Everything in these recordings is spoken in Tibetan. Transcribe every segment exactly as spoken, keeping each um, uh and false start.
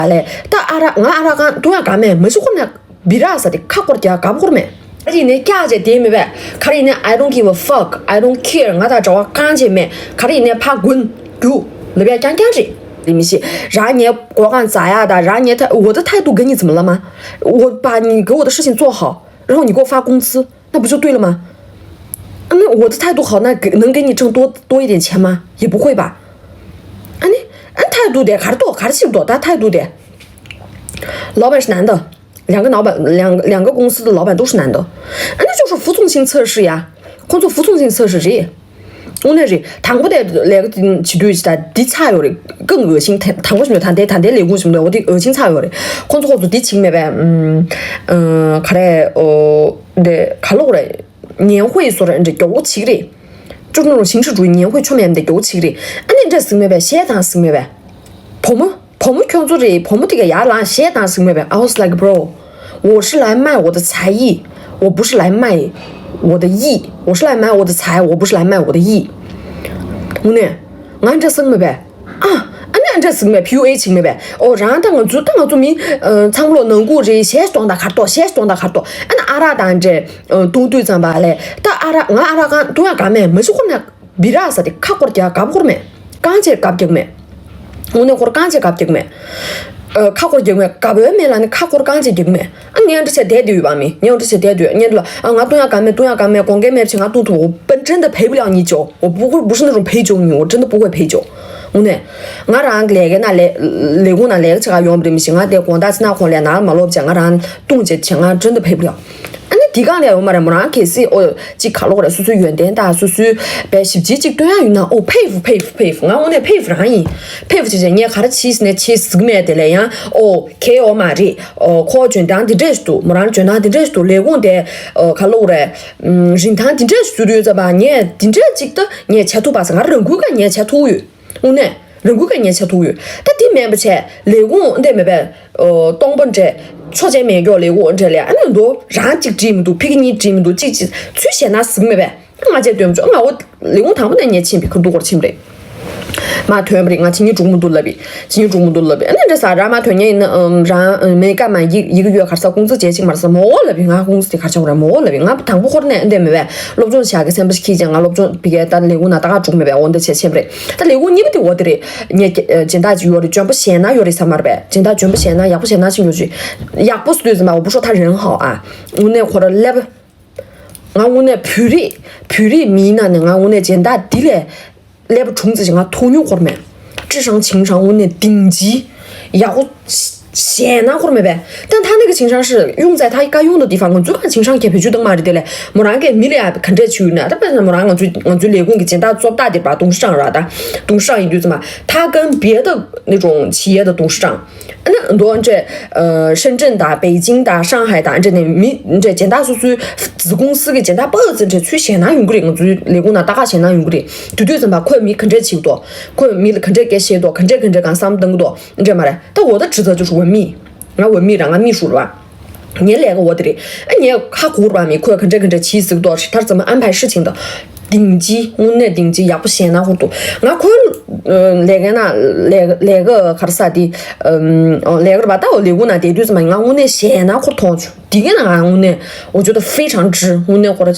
ཨ་ལས། ད་ཨ་རག་ང་ཨ་རག་གང་འཐུང་ཡ་ག་མེད། མ་གཞི་ཁོ་ན་བི་རག་ཟ་དེ་ཁ་སྐོར་རྒྱག་དགའ་པོ་ཁོར་མེད། ག་རེ་ཡིན་ནའི་སྐྱག་བྱས་དེ་མེད་པས། ག་རེ་ཡིན་ནའི་I don't give a fuck, I don't care, ང་དང་འབྲེལ་བ་གང་བྱས་མེད། ག་རེ་ཡིན་ནའི་ཕ་རྒོན་རྒྱུག་ལབ་ཡ་རྐྱང་རྐྱང་རེད། ལི་མི་ཤེས། རང་ངའི་སྒོ་ཁང་འཛག་ཡ་དང་རང་ངའི་ཐ་འོ་ད་态度给你怎么了吗？我把你给我的事情做好，然后你给我发工资，那不就对了吗？那我的态度好，那给能给你挣多多一点钱吗？也不会吧。啊你，啊态度的，还是多，还是不多，但态度的。老板是男的，两个老板，两个两个公司的老板都是男的，啊那就是服从性测试呀，工作服从性测试是。དངོས་གནས་རེད། དང་པོ་དེ་ལས་ཀ་བྱེད་དུས་ད་འདི་ཚ་ཡོད་རེད། ཀང་འོས་ཤིང་དང་པོ་ཞིག་ད་ལྟའི་ད་ལྟའི་ལས་ཁུངས་ཞིག་འོ་དེ་འོས་ཤིང་ཚ་ཡོད་རེད། ཁོང་ཚོ་ཁོང་ཚོ་འདི་བྱེད་མེད་པས། ཨུམ། ཨ་ག་རེ། འོ་འདི་ག་ལོག་རེད། 年会 སོ་རེད་འདི་མགྱོགས་པོ་བྱེད་རེད། ཅོར་ནོར་ཞིང་ཁྲི་འགྲོ་ཉན་ཧོས་ཆོ་མེད་འདི་མགྱོགས་པོ་བྱེད་རེད། ཨ་ནི་འདྲ་ཟིག་མེད་པས། གཞས་དང་ཟིག་མེད་པས། བུ་མོ། བུ་མོ་ཁྱོད་ཚོ་རེད། བུ་མོ་དེ་ག་ཡར་ལངས་གཞས་དང་ཟིག་མེད་པས། I was like, bro, 我是来卖我的才艺，我不是来卖我的艺，我是来卖我的才，我不是来卖我的艺。 དངོས་གནས། ང་འདྲ་ཟིག་མེད་པས། ཨ། ཨ་ནི་འདྲ་ཟིག་མེད། PUA བྱེད་མེད་པས། ཨོ་རང་དང་ང་ཚོ་ད་ང་ཚོ་མི་ཚང་མ་ལོ་ནང་ཁུག་རེད། གཞས་གཏོང་དང་གར་གཏོགས། གཞས་གཏོང་དང་གར་གཏོགས། ཨ་ནི་ཨ་རག་དང་འདྲ་གཏོང་དུས་ཙམ་པ་ལས། ད་ཨ་རག་ང་ཨ་རག་གང་འཐུང་ཡ་ག་མེད། མ་གཞི་ཁོ་ན་བི་རག་ཟ་དེ་ཁ་སྐོར་རྒྱག་དགའ་པོ་ཁོར་མེད། རྐང་རྗེས་དགའ་རྒྱག་མེད། དངོས་གནས་ཁོར་རྐང་རྗེས་དགའ་རྒྱག་མེད། ཨ་ཁ་སྐོར་རྒྱག་མེད། དགའ་པོའི་མེད་ལ་ནི་ཁ་སྐོར་རྐང་རྗེས་རྒྱག་མེད། ཨ་ངས་འདྲ་བྱས་བསྡད་དུས་ཡོད་པ་མི་ངས་འདྲ་བྱས་བསྡད་དུས་ངས་འདི་ལ་ཨ་ང་འཐུང་ཡ་ག་མེད། འཐུང་ཡ་ག་མེད། དགོངས་འགལ་མེད་བྱས་ང་འཐུང་ཐུབ། 我本真的赔不了你酒，我不会，不是那种陪酒。 我真的不会陪酒。 དངོས་གནས། ང་རང་ལས་ཀའི་ནང་ལས་ལས་ཁུངས་ནང་ལས་ཀ་བྱེད་ག་ཡོང་བ་རེད་མི་ཤེས། ང་དེ་དགོང་དག་ཕྱི་ནང་ཁོང་ལས་ནང་ལ་མ་ལོག་བྱས་ང་རང་བཏུང་བྱས་བྱས་ང་真的赔不了། ཨ་ནི་དེ་གང་ལས་ཡོང་མ་རེད། མོ་རང་གལ་སྲིད་ཨོ་ཅིག་ག་ལོག་རེད། སོ་སོའི་ཡོན་ཏན་དང་སོ་སོའི་བས་ཞིབ་དཔྱད་ཅིག་སྟོན་ཡ་ཡིན་ན། ཨོ་ཕེབས་ཕེབས་ཕེབས། ང་དངོས་གནས་ཕེབས་རང་ཡིན། ཕེབས་བྱས་བྱས་ངས་ག་རེ་བྱས་ཟིན་ནས་བྱས་ཟིག་མེད། དེ་ལས་ཡང་ཨོ་གལ་ཡོད་མ་རེད། ཨོ་ཁོ་འཇོན་ཐང་འདི་འདྲས་ཞིག་འདུག་མོ་རང་འཇོན་ཐང་འདི་འདྲས་ཞིག་འདུག་ལས་ཁུངས་དེ་ཨོ་ག་ལོག་རེད། རིན་ཐང་འདི་འདྲས་ཞིག་ཡོད་ཙམ་པ་ངས་འདི་འདྲས་ཅིག་ད་ངས་བྱ་ཐུབ་པ་ཟེར། ང་རང་འགུལ་ག་ངས་བྱ་ཐུབ་ཡོད། དངོས་གནས་རང་འགུལ་ག་ངས་བྱ་ཐུབ་ཡོད། ད་དེ་མེད་པ་བྱས་ལས་ཁུངས་འདི་མེད་པས། ཨོ་སྟོང་པ་འདྲས་ཆོ་ཅན་མེད་མགྱོགས་ལས་ཁུངས་འདྲས་ལས། ཨ་ནི་མདོ་རང་གཅིག་བྲིས་མི་འདུག་ཕ་གི་གཉིས་བྲིས་མི་འདུག་གཅིག་གཅིག་ཚུལ་བྱས་ན་ཟིག་མེད་པས། ང་བྱས་སྟོན་མི་ཆོག་ང་འོ་ལས་ཁུངས་དང་པོ་ནས་ངས་ཕྱིན་པའི་ཁ་འདུག་སྐོར་ཕྱིན་པ་རེད། མ་ཐོན་པ་རེད། ང་ཕྱི་ཉིན་འགྲོ་གི་མི་འདུག་ལབ་པས། ཕྱི་ཉིན་འགྲོ་གི་མི་འདུག་ལབ་པས། ཨ་ནི་འདྲ་ས་ར་མ་ཐོན་ཉན་ཡིན་ན་ཨམ་རང་ཨམ་མེ་ཀ་མ་ཡིག་ཡིག་ཡོད་གར་ས་ཀུང་ཙི་བྱེད་ཅིག་མར་ས་མོ་ལབ་པས། ང་ཀུང་ཙི་དེ་གར་ཆ་བ་ར་མོ་ལབ་པས། ང་དང་པོ་ཁོར་ནས་འདི་མེད་པས། སློབ་སྦྱོང་བྱ་གི་སེམས་པ་ཤི་ཅན་ང་སློབ་སྦྱོང་བི་གའི་ད་ལས་ཁུངས་ན་ད་ག་འགྲོ་མེད་པས། འོ་འདི་བྱས་ཆེན་པ་རེད། ད་ལས་ཁུངས་གཉིས་པ་དེ་འོ་དེ་རེད། ངས་སྦྱིན་བདག་ཅིག་ཡོད་རེད། འཇོན་པོ་ཞན་ན་ཡོད་རེད་ས་མར་པས། སྦྱིན་བདག་འཇོན་པོ་ཞན་ན་ཡག་པོ་ཞན་ན་ཅིག་ཡོད་ཅིག་ཡག་པོ་ཟེར་དུས་ཙམ་པ་འོ་བུ་ཧྲོ་ཐ་རེན་ཧའོ་ཨ། དངོས་གནས་ཁོ་ར་ལེབ། ང་དངོས་གནས་བོད་རིགས་བོད་རིགས་མིའི་ནང་ནས་ང་དངོས་གནས་སྦྱིན་བདག་འདི་ལས་ཀླད་པ་གྲུང་ཙི་ཞིག་ང་མཐོང་མྱོང་ཁོར་མེད། ཅི་ཧྲང་ཆིང་ཧྲང་དངོས་གནས་དིང་ཅི་ཡག་པོ་ཞེད་སྣང་ཁོར་མེད་པས། ད་ཐ་ནི་གི་ཆིང་ཧྲང་ཧྲི་ཡོང་ཙེ་ཐ་ཀ་ཡོང་དུ་དི་ཧྥ་ང་ཚོ་གང་ཆིང་ཧྲང་གི་བེད་སྤྱོད་བཏང་མ་རེད། དེ་ལས་མོ་རང་གི་མི་ལ་ཡ་ག་འདྲས་ཆུ་ཡོད་ན། ད་དཔེར་ན་མོ་རང་ང་ཚོའི་ང་ཚོའི་ལས་ཁུངས་ཀྱི་སྦྱིན་བདག་བཙོ་བདག་དེ་པ་董事长ར་ད་董事长ཡིན་དུས་ཙམ་པ་他跟别的那种企业的董事长 ཨ་ནི་མདོ་འདྲེ། ཨ་深圳དང་北京དང་上海དང་འདྲེ་ནས་མི་འདྲེ་སྦྱིན་བདག་སོ་སོའི་子公司གི་སྦྱིན་བདག་པོ་ཙི་འདྲེ་ཚུལ་ཞེད་སྣང་ཡོང་གི་རེད། ང་ཚོའི་ལས་ཁུངས་ནང་ལྟ་ག་ཞེད་སྣང་ཡོང་གི་རེད། དེ་དུས་ཙམ་པ་ཁོས་མི་ག་འདྲས་བྱེད་ཀྱི་འདུག་ཁོས་མི་ལ་ག་འདྲས་སྐད་བཤད་ཀྱི་འདུག་ག་འདྲས་ག་འདྲས་གང་བསམ་བཏང་གི་འདུག་འདྲེ་མ་རེད། ད་འོ་ད་ཇི་ལྟར་ཅིག་འོས་མི། ང་འོས་མི་ར་ང་མི་ཧྲུལ་བ། ངའི་ལས་ཀ་འོ་དེ་རེད། ཨ་ངས་ཁ་སྒུར་བ་མི་ཁོས་ག་འདྲས་ག་འདྲས་བྱེད་ཟིག་ཏོ་ཞིག་ཐར་ཙམ་ཨན་ཕའི་ཧྲི་ཆིང་དང་། དིང་ཅི་དངོས་གནས་དིང་ཅི་ཡག་པོ་ཞེད་སྣང་ཁུར་འདུག་ང་ཁོའི་ལས་ཀའི་ནང་ལས་ལས་ཀ་ག་རེ་ཟ་དེ་ལས་ཀ་རེད་པ། ད་འོ་ལས་ཁུངས་ནང་བསྡད་དུས་ཙམ་པ་ང་དངོས་གནས་ཞེད་སྣང་ཁུར་མཐོང་བྱུང་། དེ་གའི་ནང་ང་དངོས་གནས་འོ་ཅོ་ད་ཧྥེ་ཆང་ཀྲི་དངོས་གནས་ཁོ་ར་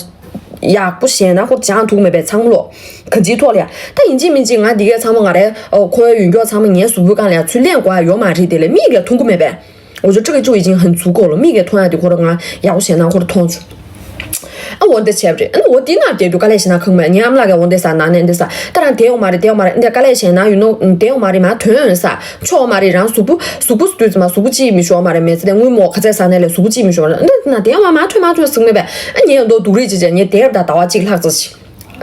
ཡག་པོ་ཞེད་སྣང་ཁུར་སྦྱང་ཐུབ་མེད་པའི་ཚང་མ་ལོ་ག་ཅིའི་ཐོག་ལ་ཡ། ད་ཡིན་གཅིག་མིན་གཅིག་ང་དེ་གའི་ཚང་མ་ང་རའི་ཁོའི་ཡོན་སྐྱོག་ཚང་མ་ངའི་གཟུགས་པོའི་སྒང་ལ་ཡ་ཚུར་ལེན་དགོས་ཡ་ཡོད་མ་རེད། དེ་ལས་མིག་གིས་མཐོང་གི་མེད་པས། 我觉得这个就已经很足够了。མིག་གིས་མཐོང་ཡ་དེ་ཁོ་རང་ང་ཡག་པོ་ཞེད་སྣང་ཁོ་རང་མཐོང་བྱུང་། ཨ་འོ་འདི་བྱས་པ་རེད། ཨ་ནི་འོ་དེ་ནང་བསྡད་དུས་དཀའ་ལས་ཞེད་སྣང་ཁག་མེད། ངའི་ཨ་མ་ལགས་ཀྱིས་འོ་འདི་ཟ་ནང་ནས་འདི་ཟ། ད་རང་བསྡད་ཡོང་མ་རེད། བསྡད་ཡོང་མ་རེད། འདི་དཀའ་ལས་ཞེད་སྣང་ཡོད་ནོ་བསྡད་ཡོང་མ་རེད། མ་ཐོན་ཟ་ཆོག་མ་རེད། རང་གཟུགས་པོ་གཟུགས་པོ་བསྡུས་ཙམ་མ་གཟུགས་པོ་ཅིས་མི་ཤོར་མ་རེད། མེད་ཚེ་དེ་དངུལ་མོ་ག་ཚད་ཟ་ནས་ལས་གཟུགས་པོ་ཅིས་མི་ཤོར་མ་རེད། འདི་ན་བསྡད་ཡོང་མ་མ་ཐོན་མ་ཐོན་ཟིག་མེད་པས། ཨ་ངས་འདོ་སྡུག་རུས་བྱེད་བྱས་ངས་དེར་ད་ཟླ་བ་གཅིག་ལྷག་ཙམ་ཞིག་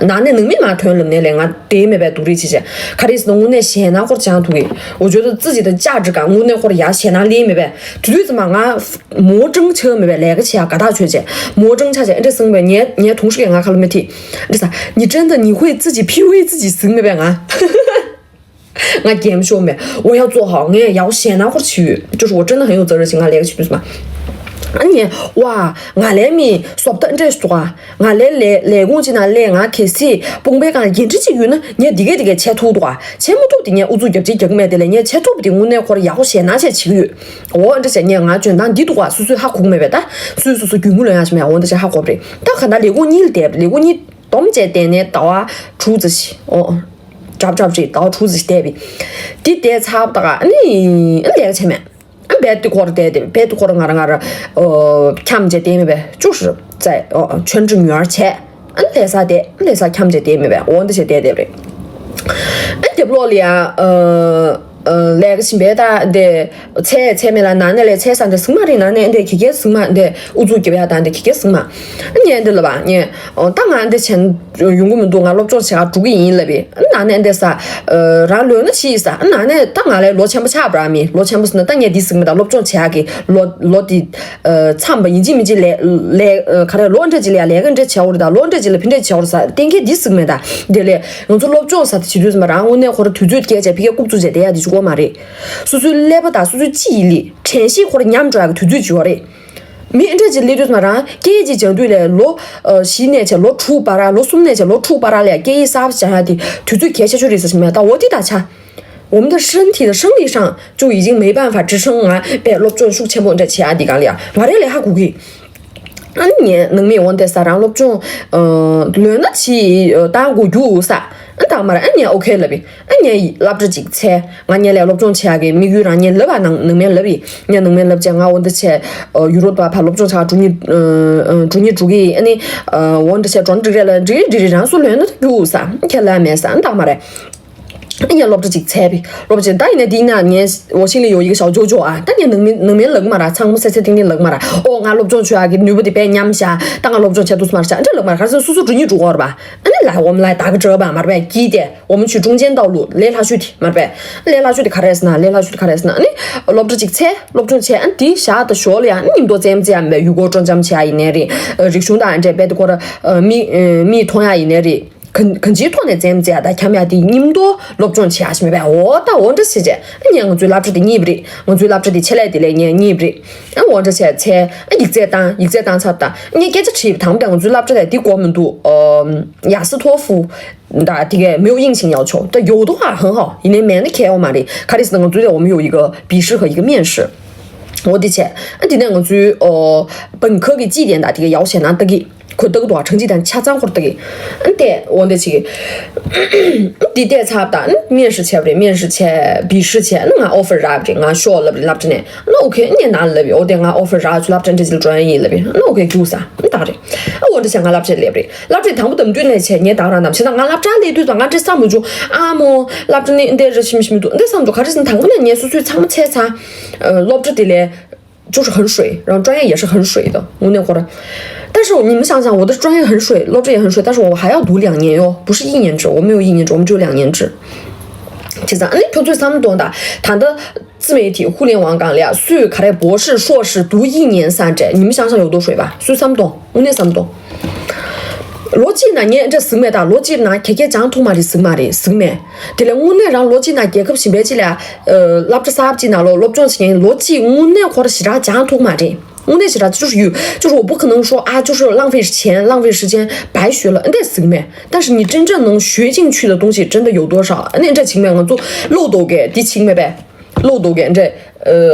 ནང་ནས་ནང་མི་མ་ཐོན་ལབ་ནས་ལས་ང་དེ་མེད་པའི་སྡུག་རུས་བྱེད་བྱས། ག་རེ་ཟེར་ན་དངོས་གནས་ཞེད་སྣང་ཁོར་སྦྱང་ཐུབ་ཀྱི། འོ་བརྗོད་དུ་ཙི་ཅི་དང་ལྕགས་འདྲི་གང་དངོས་གནས་ཁོར་ཡ་ཞེད་སྣང་སླེབས་མེད་པས། དུས་དུས་ཙམ་པ་ང་མོ་ཀྲང་ཆགས་མེད་པའི་ལས་ཀ་བྱེད་ཡ་དགའ་ཐག་ཆོད་བྱས། མོ་ཀྲང་ཆགས་བྱས་ཨེ་འདྲ་གསུངས་པས། ངའི་ངའི་同事གིས་ང་ཁ་ལ་མི་ཐིག་འདྲི་ས། 你真的你会自己PUA自己ཟིག་མེད་པས་ང་། ང་རྒྱན་ཤོག་མེད། 我要做好。 ངས་ཡག་པོ་ཞེད་སྣང་ཁོར་བྱེད་ཡོད། 就是我真的很有责任心。 ང་ལས་ཀ་བྱེད་དུས་ཙམ་པ། ཨ་ནི་ངས་ཝ་ང་ལས་མི་བཟོ་ལྟ་འདྲ་ཞིག་འདུག་ག་ང་ལས་ལས་ལས་ཁུངས་ཅིག་ནང་ལས་ང་གལ་སྲིད་དཔུང་པའི་སྒང་ལ་འགན་འཁྲི་ཅིག་ཡོད་ན་ངས་འདི་གས་འདི་གས་བྱེད་ཐུབ་འདུག་ག་བྱེད་མ་ཐུབ་དེ་ངས་ཨུ་ཚུགས་རྒྱབ་ཅིག་རྒྱག་གི་མེད། དེ་ལས་ངས་བྱེད་ཐུབ་དེ་དངོས་གནས་ཁོ་ར་ཡག་པོ་ཞེད་སྣང་བྱས་བྱེད་ཀྱི་ཡོད། འོ་འདྲ་བྱས་ངས་ང་འཇོན་ཐང་འདི་འདུག་ག་སོ་སོས་ཧ་གོ་གི་མེད་པས། ད་སོ་སོ་སོ་རྒྱུས་ངུ་ལོན་ཡག་ཞིག་མེད། འོ་འདྲ་བྱས་ཧ་གོ་བ་རེད། ད་ག་ད་ལས་ཁུངས་གཉིས་ལ་བསྡད་པ་རེད། ལས་ཁུངས་གཉིས་སྡོམ་བྱས་བསྡད་ནས་ཟླ་བ་དྲུག་ཙམ་ཞིག་འོ་གྲབས་གྲབས་རེད། ཟླ་བ་དྲུག་ཙམ་ཞིག་བསྡད་པས། འདི་བསྡད་ཚར་བ་ད་ག་ཨ་ནི་ཨ་ལས་ཀ་བྱས་མེད། ཨ་བེད་དེ་ཁོ་ར་བསྡད་དེ་བེད་དེ་ཁོ་ར་ང་ར་ང་ར་ཨོ་འཁྱམ་བྱས་བསྡད་མེད་པས། བཅུ་ཧྲི་ཙའི་ཨོ་ཆོན་ཁྲི་ཉུལ་བར་བྱས། ཨ་ལས་ས་དེ་ལས་ས་འཁྱམ་བྱས་བསྡད་མེད་པས། འོ་འདི་བྱས་བསྡད་དེ་རེད། ཨ་རྒྱབ་ལོགས་ལ་ཡ་ཨ་ཨ་ལས་ཀ་བྱིན་པས། ད་འདི་ཚེ་ཚེ་མེད་ལ་ནང་ནས་ལས་ཚེ་ས་འདི་ཟིག་མ་རེད། ནང་ནས་འདི་གི་གེ་ཟིག་མ་འདི་ཨུ་ཚུགས་རྒྱབ་ཡ་ད་འདི་གི་གེ་ཟིག་མ། ཨ་ངས་འདི་ལ་བ་ངས་ཨོ་ད་ང་འདི་བྱས་ཡོང་གི་མི་འདུག་ང་སློབ་སྦྱོང་བྱེད་ག་འགྲོ་གི་ཡིན་ལབ་པས། ཨ་ནང་ནས་འདི་ས་ཨ་རང་ལོན་ན་ཕྱིས་ས། ཨ་ནང་ནས་ད་ང་ལས་ལོ་ཆེན་པོ་ཆགས་པ་ར་མི་ལོ་ཆེན་པོ་ཟེར་ན་ད་ངས་འདི་ཟིག་མི་ད་སློབ་སྦྱོང་བྱེད་ག་གི་ལོ་ལོ་འདི་ཨ་མཚམས་པ་ཡིན་གཅིག་མིན་གཅིག་ལས་ལས་ཨ་ག་རེ་ལོ་འདྲ་གཅིག་ལ་ཡ་ལས་ཀ་འདྲ་བྱེད་འོ་རེད། ད་ལོ་འདྲ་གཅིག་ལ་ཕི་འདྲ་བྱེད་འོ་རེད་ས་གཏན་འཁེལ་འདི་ཟིག་མེད། ད་དེ་ལས་ང་ཚོ་སློབ་སྦྱོང་ས་དེ་བྱེད་དུས་ཙམ་པ་རང་དངོས་གནས་ཁོ་ར་དུས་ཚོད་བསྐྱལ་བྱས་ཕི་ཀའི་རྐུབ་བཙུགས་བྱས་བསྡད་ཡ་དེ་ཅིག་གོ་མ་རེད། སོ་སོའི་ཀླད་པ་དང་སོ་སོའི་ཅི་ཡིན་ལི་དྲན་ཤེས་ཁོ་ར་ཉམས་འགྲོ་ཡ་གི་དུས་ཚོད་ཅིག་ཡོད་རེད། མི་ཨེ་འདྲ་ཅིག་སླེབས་དུས་ཙམ་པ་རང་སྐད་ཅིག་སྦྱང་དུས་ལས་ལོ་ཨ་བཞི་ནས་བྱས་ལོ་དྲུག་བར་ར་ལོ་གསུམ་ནས་བྱས་ལོ་དྲུག་བར་ར་ལ་ཡ་སྐད་ཡིག་གསར་པ་སྦྱང་ཡ་དེ་དུས་ཚོད་གལ་ཆེ་ཤོས་རེད་ཟེར་ཞིག་མེད། ད་འོ་དེ་ད་ཆ། 我们的身体的生理上就已经没办法支撑 ང་དཔེ་སློབ་སྦྱོང་ཤུགས་ཆེན་པོ་འདྲ་བྱེད་ཡ་འདི་གང་ལ་ཡ་ང་རེ་ལས་ཧ་གོ་གི། ཨ་ནི་ངས་ནང་མི་འོན་ཏེ་ས་རང་སློབ་སྦྱོང་ཨ་ལོན་ན་ཕྱིས་ཨ་བཏང་དགོས་རྒྱུ་ས་ཨ་བཏང་མ་རེད། ཨ་ངས་ཨོ་ཁེ་ལབ་པས། ཨ་ངས་སློབ་གྲྭ་གཅིག་འཚལ། ང་ངས་ལས་སློབ་སྦྱོང་བྱེད་ཡ་གི་དམིགས་ཡུལ་རང་ངས་ལབ་པ་ནང་ནང་མས་ལབ་པས། ངས་ནང་མས་ལབ་བྱས་ང་འོན་ཏེ་བྱས་ཨ་ཡུ་རོབ་པ་ཕར་སློབ་སྦྱོང་བྱ་འགྲོ་ཉིད་ཨ་འགྲོ་ཉིད་འགྲོ་གི་ཨ་ནི་ཨ་འོན་ཏེ་བྱས་འགྲོ་འགྲིག་རེད་ལ་འགྲིག་རེད་འགྲིག་རེད། རང་སུ་ལོན་ན་ད་རྒྱུ་ས་ཨ་ཁས་ལབ་མེད་ས་ཨ་བཏང་མ་རེད། ཨ་ངས་སློབ་གྲྭ་གཅིག་འཚལ་བས། སློབ་གྲྭ་ད་ཡིན་ན་འདི་ན་ངས་我心里有一个小九九 ཨ། ད་ངས་ནང་མི་ནང་མི་ལབ་མ་ར་ཚང་མ་སེ་སེ་ཏིང་ཏིང་ལབ་མ་ར། ཨོ་ང་སློབ་སྦྱོང་བྱོས་ཨ་གི་ནུས་པ་དེ་བས་ཉམས་བཞག་ད་ང་སློབ་སྦྱོང་བྱེད་ཐུབ་སོང་མ་ར་ཆ་འདྲ་ལབ་མ་ར། ག་ཚོད་སོ་སོ་འགྲོ་ཉིད་འགྲོ་གོ་ར་བ། ཨ་ནི་ལ་འོམ་ལ་ད་ག་འདྲ་བ་མ་ར་བས་ཀྱི་དེ་འོམ་ཆུ་ཀྲུང་ཅན་ཏའོ་ལུ་ལས་སླ་ཤོས་དེ་མ་ར་བས། ལས་སླ་ཤོས་དེ་ག་རེ་ཟེར་ན་ལས་སླ་ཤོས་དེ་ག་རེ་ཟེར་ན་ཨ་ནི་སློབ་གྲྭ་གཅིག་འཚལ་སློབ་སྦྱོང་བྱས་ཨ་ནི་དེ་བཞག་ད་ཞོར་ལ་ཡ་ཨ་ནི་ཉིན་ཐོ་ཙེམ་ཙེ་ཡ་མེད་ཡུ་གོ་སྤྲོ་འཆམ་བྱེད་ཡ་ཡིན་ནའི་རེད། རིག་གཞུང་དང་འདྲ་བས་དེ་ཁོ་ར་མི་མི་མཐོང་ཡ་ཡིན་ནའི་རེད། གང་གང་ཅིའི་ཐོག་ནས་འཛེམ་བྱས་དང་འཁྱམ་ཡ་དེ་མཉམ་དུ་སློབ་སྦྱོང་བྱེད་ཡ་ཞིག་མེད་པས། འོ་ད་འོ་འདྲ་བྱས་བྱས་ཨ་ངས་ང་ཚོའི་སློབ་གྲྭ་དེ་གཉིས་པ་རེད། ང་ཚོའི་སློབ་གྲྭ་དེ་ཆེད་ལས་དེ་ལས་ངས་གཉིས་པ་རེད། ཨ་འོ་འདྲ་བྱས་ཚེ་ཨ་ཡིག་ཚད་བཏང་ཡིག་ཚད་བཏང་ཚར་དང་ངས་སྐད་ཆ་དྲིས་པ་དང་པོ་དེ་ང་ཚོའི་སློབ་གྲྭ་དེ་དེ་གོ་མི་འདུག་ཨོ་雅思托福 ད་དེ་གས་没有硬性要求 ད་有的话很好 ཡིན་ནའི་མེད་ན་ཁྱད་པར་མ་རེད། ག་རེ་ཟེར་ན་ང་ཚོའི་དེ་我们有一个笔试和一个面试 འོ་དེ་བྱས་ཨ་དེ་ནས་ང་ཚོའི་ཨོ་本科 གི་绩点 དང་དེ་གས་要求ན་ད་གི་ཁོ་ལྟ་གི་འདུག་ཨ། 成绩单 ཆ་ཚང་ཁོར་ལྟ་གི། ཨ་ནི་དེ་འོ་འདི་ཅིག་འདི་བལྟས་ཚར་དང་ཨ་ནི་面试བྱས་པ་རེད། 面试བྱས་笔试བྱས་ཨ་ནི་ང་offer རག་པ་རེད། ང་ཤོག་ལབ་རེད་སློབ་གྲྭ་ནས། ཨ་ནི་ཨོ་ཁེ་ཨ་ནི་ངས་ནང་ལབ་ཡོད། འོ་དེ་ང་offer རག་བྱུང་སློབ་གྲྭ་འདྲ་ཅིག་ལ་འགྲོ་ཡ་ཡིན་ལབ་ཡོད། ཨ་ནི་ཨོ་ཁེ་རྒྱུགས་ས་ཨ་ནི་ད་རེད། ཨ་འོ་འདི་བྱས་ང་སློབ་གྲྭ་སླེབས་རེད། སློབ་གྲྭ་དང་པོ་དམ་དུས་ནས་བྱས་ངས་ད་རང་དམ་བྱས་ན་ང་སློབ་གྲྭ་སླེབས་དུས་ཙང་ང་འདྲ་བསམ་མི་བྱུང་། ཨ་མོ་སློབ་གྲྭ་ནི་འདི་རེ་ཞིམ་ཞིམ་འདུག་འདི་བསམ་འདུག་ག་རེ་ཟེར་ན་དང་པོ་ནས་ངས་སོ་སོའི་ཚང་མ་བྱས་ཚར། སློབ་གྲྭ་དེ་ལས། 就是很水，然后专业也是很水的，我那会儿，但是我你们想想，我的专业很水， སློབ་གྲྭ་也很水，但是我还要读两年哟，不是一年制，我没有一年制，我们只有两年制。 བྱས་ཙང་ཨ་ནི་ཁྱོད་ཚོས་བསམ་བློ་གཏོང་དང་ད་ལྟ་自媒体互联网 སྒང་ལ་ཡ་སུས་ག་རེ་博士硕士读一年三年，你们想想有多水吧？ སུས་བསམ་བློ་གཏོང་། དངོས་གནས་བསམ་བློ་གཏོང་། ལོ་གཅིག་ནང་ངས་འདྲ་ཟིག་མེད་ད། ལོ་གཅིག་ནང་ཁྱེད་ཀྱིས་སྦྱང་ཐུབ་མ་རེད་ཟིག་མ་རེད་ཟིག་མེད། དེ་ལས་དངོས་གནས་རང་ལོ་གཅིག་ནང་རྒྱལ་ཁབ་གཞན་པའི་ཅིག་ལ་ཡ་སློབ་གྲྭ་གསར་པ་ཅིག་ནང་ལོ་སློབ་སྦྱོང་བྱེད་མཁན་ལོ་གཅིག་དངོས་གནས་ཁོ་རང་ཞེ་དྲག་སྦྱང་ཐུབ་མ་རེད། དངོས་གནས་ཞེ་དྲག་就是有，就是我不可能说啊，就是浪费钱，浪费时间，白学了，འདྲ་ཟིག་མེད། 但是你真正能学进去的东西真的有多少？ ཨ་ནི་འདྲ་ཅིག་མེད། ང་ཚོ་ལོག་རྡོ་གས་འདི་ཅིག་མེད་པས། ལོག་རྡོ་གས་འདྲ་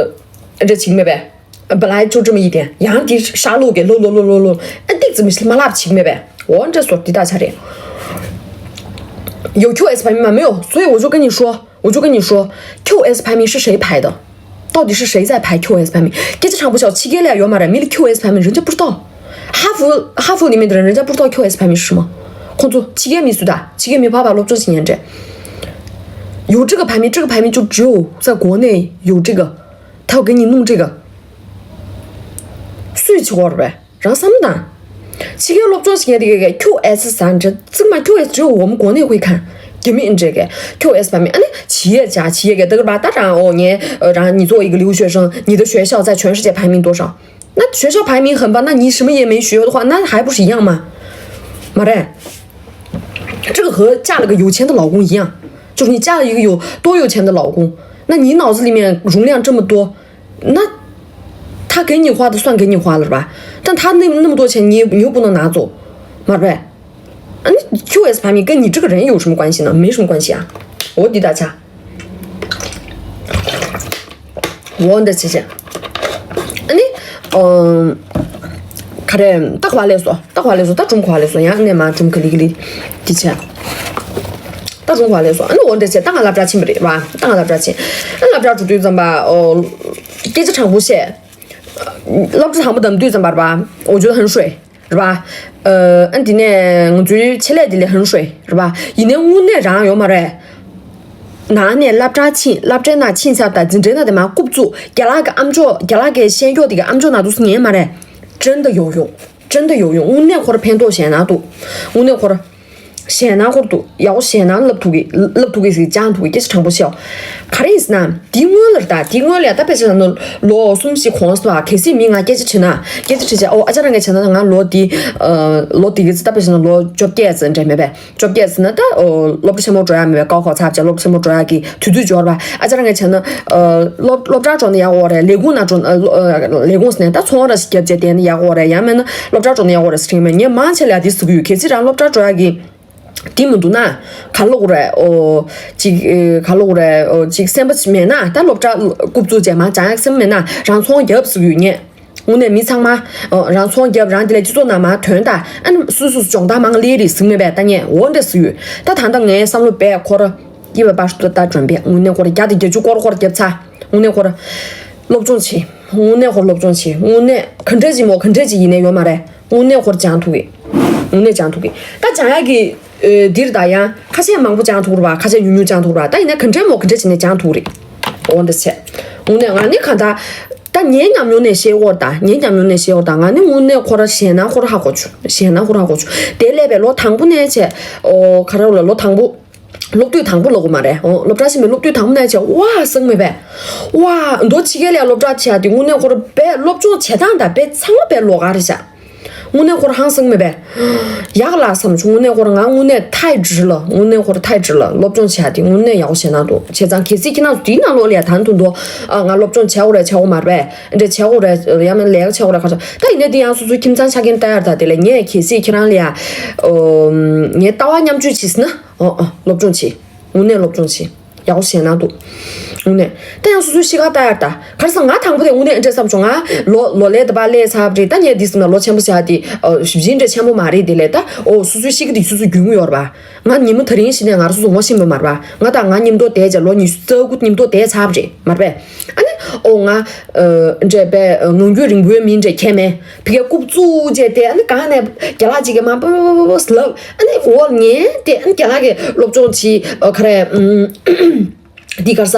ཨ་འདྲ་ཅིག་མེད་པས། 本来就这么一点， ཡང་འདི་ཧྲ་ལོག་གས་ལོག་ལོག་ལོག་ལོག་ལོག་ཨ་ཏིག་ཙམ་མི་ཤེས་མ་ལབ་ཅིག་མེད་པས། འོ་འདྲ་སོ་འདི་ད་ཆ་རེད། 有 QS排名吗？ 没有，所以我就跟你说， 我就跟你说，QS排名是谁排的？到底是谁在排 QS排名？ སྐད་ཆ་དྲང་པོ་བཤད། ཕྱི་རྒྱལ་ལ་ཡོད་མ་རེད། མི་ལ་QS排名人家不知道。哈佛哈佛里面的人，人家不知道 QS排名是什么。 ཁོང་ཚོ་ཕྱི་རྒྱལ་མི་སུ་ད་ཕྱི་རྒྱལ་མི་ཕར་ཕར་སློབ་སྦྱོང་བྱེད་མཁན་འདྲ། 有这个排名，这个排名就只有在国内有这个，他要给你弄这个。 སུས་བྱེད་དགོས་རེད་པས། རང་བསམ་བློ་བཏང་། ཕྱི་རྒྱལ་སློབ་སྦྱོང་བྱེད་མཁན་དེ་གས་QS ཟེར་འདྲ་ཙིག་མ་QS只有我们国内会看， རྒྱ་མི་འདྲ་གས་QS排名 ཨ་ནི་企业家企业家 ད་ག་ར་ད་རང་ཨོ་ངས་རང་你作为一个留学生，你的学校在全世界排名多少？ 那学校排名很棒，那你什么也没学的话，那还不是一样吗？ མ་རེད། 这个和嫁了个有钱的老公一样，就是你嫁了一个有多有钱的老公，那你脑子里面容量这么多，那他他给你花的算给你花了是吧？但他那那么多钱，你你又不能拿走，嘛呗。啊，你 Q S 排名跟你这个人有什么关系呢？没什么关系啊。我滴答恰，我的姐姐，啊你，嗯，卡的，大华来说，大华来说，大中华来说，呀，那嘛中克里克里，的确。 ད་རུང་བ་ལས་སོ། ཨ་ནི་འོ་འདྲ་བྱས་ད་ང་སློབ་གྲྭ་ཕྱིན་པ་རེད་བ། ད་ང་སློབ་གྲྭ་ཕྱིན། ཨ་སློབ་གྲྭ་འགྲོ་དུས་ཙམ་པ་ཨོ། སྐད་ཆ་དྲང་པོ་བཤད། སློབ་གྲྭ་དང་པོ་བདམས་དུས་ཙམ་པ་རེད་བ། འོ་ཇོ་ཧན་ཧྲུའེ་རེད་བ། ཨ་འདི་ནས་ང་ཚོའི་ཆེད་ལས་དེ་ལས་ཧན་ཧྲུའེ་རེད་བ། ཡིན་ནའི་དངོས་གནས་རང་ཡོད་མ་རེད། ནང་ནས་སློབ་གྲྭ་ཕྱིན། སློབ་གྲྭའི་ནང་ཕྱིན་ཚར་དང་འཛིན་གྲྭའི་ནང་དེ་མ་རྐུབ་བཙུགས། རྒྱ་ལག་གི་ཨམ་ཅོག་རྒྱ་ལག་གི་ཤེས་མཁན་དེ་གི་ཨམ་ཅོག་ནང་དུ་ཉན་མ་རེད། 真的有用། 真的有用། དངོས་གནས་ཁོར་ཕན་ཐོགས་ཞེད་སྣང་འདུག་དངོས་གནས་ཁོར། ཞེད་སྣང་ཁོར་འདུག་ཡག་པོ་ཞེད་སྣང་བསླབ་ཐུབ་ཀྱི་བསླབ་ཐུབ་ཀྱི་ཟིག་སྦྱང་ཐུབ་ཀྱི་སྐད་ཆ་དྲང་པོ་བཤད། ག་རེ་ཡིན་ཟེར་ན། དེའི་སྔོན་ལ་རེད་ད། དེའི་སྔོན་ལ་ཡ་ད་དཔེ་བཞག་ན་ལོ་གསུམ་བཞི་གོང་སོང་བ། གལ་སྲིད་མི་ང་སྐད་ཆ་དྲིས་ན། སྐད་ཆ་དྲིས་བྱས་ཨོ་ཨ་ཅག་རང་གིས་བྱས་ན་ང་ལོ་འདི། ལོ་འདི་གི་ད་དཔེ་བཞག་ན་ལོ་བཅོ་བརྒྱད་ཙམ་འདྲ་མེད་པས། བཅོ་བརྒྱད་ཟེར་ན་ད་ཨོ་སློབ་གྲྭ་ཆེན་མོ་འགྲོ་ཡ་མེད་པས། ཀའོ་ཁའོ་ཚར་བྱས་སློབ་གྲྭ་ཆེན་མོ་འགྲོ་ཡ་གི་དུས་ཚོད་འབྱོར་བ། ཨ་ཅག་རང་གིས་བྱས་ན། སློབ་སློབ་གྲྭ་འགྲོ་ན་ཡག་པོ་རེད། ལས་ཁུངས་ན་འགྲོ་ན། ལས་ཁུངས་ཟེར་ནས་ད་ཚོང་ར་ཞིག་བརྒྱབ་བྱས་བསྡད་ན་ཡག་པོ་རེད། ཡང་མིན་ན་སློབ་གྲྭ་འགྲོ་ན་ཡག་པོ་རེད་ཟེར་གྱི་མེད། ངས་མང་ཆེ་ལ་ཡ་དེ་ཟེར་གྱི་ཡོད། གལ་སྲིད་རང་སློབ་གྲྭ་འགྲོ་ཡ་གི་དེ་མི་འདུག་ན། ག་ལོག་རེད་ཨོ། ཅིག་ག་ལོག་རེད་ཨོ། ཅིག་སེམས་པ་མེད་ན་ད་སློབ་གྲྭ་རྐུབ་བཙུགས་བྱས་མ་སྦྱང་ཡག་སེམས་པ་མེད་ན་རང་ཚོང་རྒྱབ་ཟེར་གྱི་ཡོད་ངས། དངོས་གནས་མི་ཚང་མ། ཨོ། རང་ཚོང་རྒྱབ་རང་དེ་ལས་སྤྱི་ཚོགས་ནང་མར་ཐོན་ད། ཨ་ནི་སུ་སུ་སྦྱོང་བརྡར་མང་ལས་རེད་ཟིག་མེད་པས་ད་ངས་འོ་འདྲ་ཟིག་ཡོད། ད་ད་ལྟ་ངའི་བསམ་བློ་བས་ཁོ་ར། ཡིད་བས་པར་ཤུ་ད་ད་འགྲོན་པས་དངོས་གནས་ཁོ་ར་བརྒྱ་དང་བརྒྱད་ཅུ་སྐོར་ཁོ་ར་རྒྱབ་ཚར། དངོས་གནས་ཁོ་ར། སློབ་སྦྱོང་བྱེད། དངོས་གནས་ཁོ་ར་སློབ་སྦྱོང་བྱེད། དངོས་གནས་ག་འདྲ་ཅིག་མོ་ག་འདྲ་ཅིག་ཡིན་ནའི་ཡོད་མ་རེད། དངོས་གནས་ཁོ་ར་སྦྱང་ཐུབ་གི་དངོས་གནས་སྦྱང་ཐུབ་གི་ད་སྦྱང་ཡག་གི། འདིར་ད་ཡང་ཁ་ཤས་མང་པོ་སྦྱང་ཐུབ་རེད་བ། ཁ་ཤས་ཉུང་ཉུང་སྦྱང་ཐུབ་རེད་བ། ད་ཡིན་ན་ག་འདྲ་མོ་ག་འདྲ་བྱས་ནས་སྦྱང་ཐུབ་རེད། འོ་འདི་བྱས། དངོས་གནས་ང་ནི་གང་ལྟར། ད་ངའི་ཉམས་མྱོང་ནས་བཤད་འོར་ད། ངའི་ཉམས་མྱོང་ནས་བཤད་འོར་ད། ང་ནི་དངོས་གནས་ཁོ་ར་ཞེད་སྣང་ཁོ་ར་ཧ་གོ་བྱུང་། ཞེད་སྣང་ཁོ་ར་ཧ་གོ་བྱུང་། དེ་སླེབས་པའི་ལོ་དང་པོ་ནས་བྱས། ཨོ་ག་རེ་ལ་ལོ་དང་པོ། སློབ་དུས་དང་པོ་ལབ་དགོས་མ་རེད། ཨོ་སློབ་གྲྭ་ཕྱིན་པའི་སློབ་དུས་དང་པོ་ནས་བྱས་ཝ་སང་མེད་པས། ཝ་མདོ་ཕྱི་རྒྱལ་ལ་སློབ་གྲྭ་ཆགས་དེ་དངོས་གནས་ཁོ་ར་བས་སློབ་སྦྱོང་བྱེད་སྟངས་དང་བས་ཚང་མ་བས་ལོགས་ཀ་རེད་ཤག་དངོས་གནས་ཁོ་ར་ཧང་སང་མེད་པས། ཡག་ལ་བསམ་བྱུང་། དངོས་གནས་ཁོ་ར་ང་དངོས་གནས་ཐའི་འགྲིག་ལ། དངོས་གནས་ཁོ་ར་ཐའི་འགྲིག་ལ། སློབ་སྦྱོང་བྱེད་ཡག་དེ་དངོས་གནས་ཡག་པོ་བྱེད་ན་འདུག་བྱས་ཙང་གལ་སྲིད་ཁྱེད་རང་ཚོ་དེའི་ནང་ལོགས་ལ་ཡ་ད་དུང་འདུག་ཨ་ང་སློབ་སྦྱོང་བྱེད་དགོས་རེད་བྱེད་དགོས་མ་རེད། འདྲ་བྱེད་དགོས་རེད། ཡང་མིན་ལས་ཀ་བྱེད་དགོས་རེད་ཁ་ཚོ། ད་ཡིན་ནའི་དེ་ཡང་སོ་སོའི་ཁྱིམ་ཚང་ཆ་རྐྱེན་ལྟ་ཡག་ད་དེ་ལ་ངས་གལ་སྲིད་ཁྱེད་རང་ལ་ཡ། ཨོ། ངའི་ལྟ་བ་མཉམ་སྤྱོད་བྱས་ཟིན་ན། ཨོ་ཨོ་སློབ་སྦྱོང་བྱེད། དངོས་གནས་སློབ་སྦྱོང་བྱེད། ཡག་པོ་བྱས་ན་འདུག་དངོས་གནས། ད་ཡང་སོ་སོའི་གཤིས་ཀ་ལྟ་ཡག་ད། ག་རེ་ཟེར་ང་དང་པོ་དེ་དངོས་གནས་འདྲ་བསམ་བྱུང་། ང་ལོ་ལོ་ལས་དེ་པ་ལས་ཚར་བ་རེད། ད་ངས་འདི་ཟེར་ན་ལོ་ཆེན་པོ་བྱ་དེ་ཨོ་ཞིབ་ཅིང་འདྲ་ཆེན་པོ་མ་རེད། དེ་ལས་ད་ཨོ་སོ་སོའི་གཤིས་ཀ་དེ་སོ་སོ་རྒྱུས་མངའ་ཡོད་རེད་པ། ང་ཉིན་མོ་དེ་རིང་ཞིག་ནས་ང་རང་སོ་སོ་ངོ་ཤེས་པ་མ་རེད་པ། ང་དང་ང་མཉམ་དུ་བསྡད་བྱས་ལོ་ཉི་ཤུ་རྩ་དགུ་མཉམ་དུ་བསྡད་ཚར་བ་རེད་མ་རེད་པས། ཨ་ནི་ཨོ་ང་འདྲ་བས་ངང་རྒྱུད་རིང་པོའི་མི་འདྲ་ཁྱད་མེད། ཕ་གིར་རྐུབ་བཙུགས་བྱས་དེ་ཨ་ནི་གང་ནས་རྒྱ་ལག་ཅིག་གིས་མ་པོ་པོ་པོ་པོ་ལབ། ཨ་ནི་འོ་ངས་དེ་ཨ་ནི་རྒྱ་ལག་གི་སློབ་སྦྱོང་བྱེད་ཨ་ག་རེ་འདི་ག་རེ་ཟ།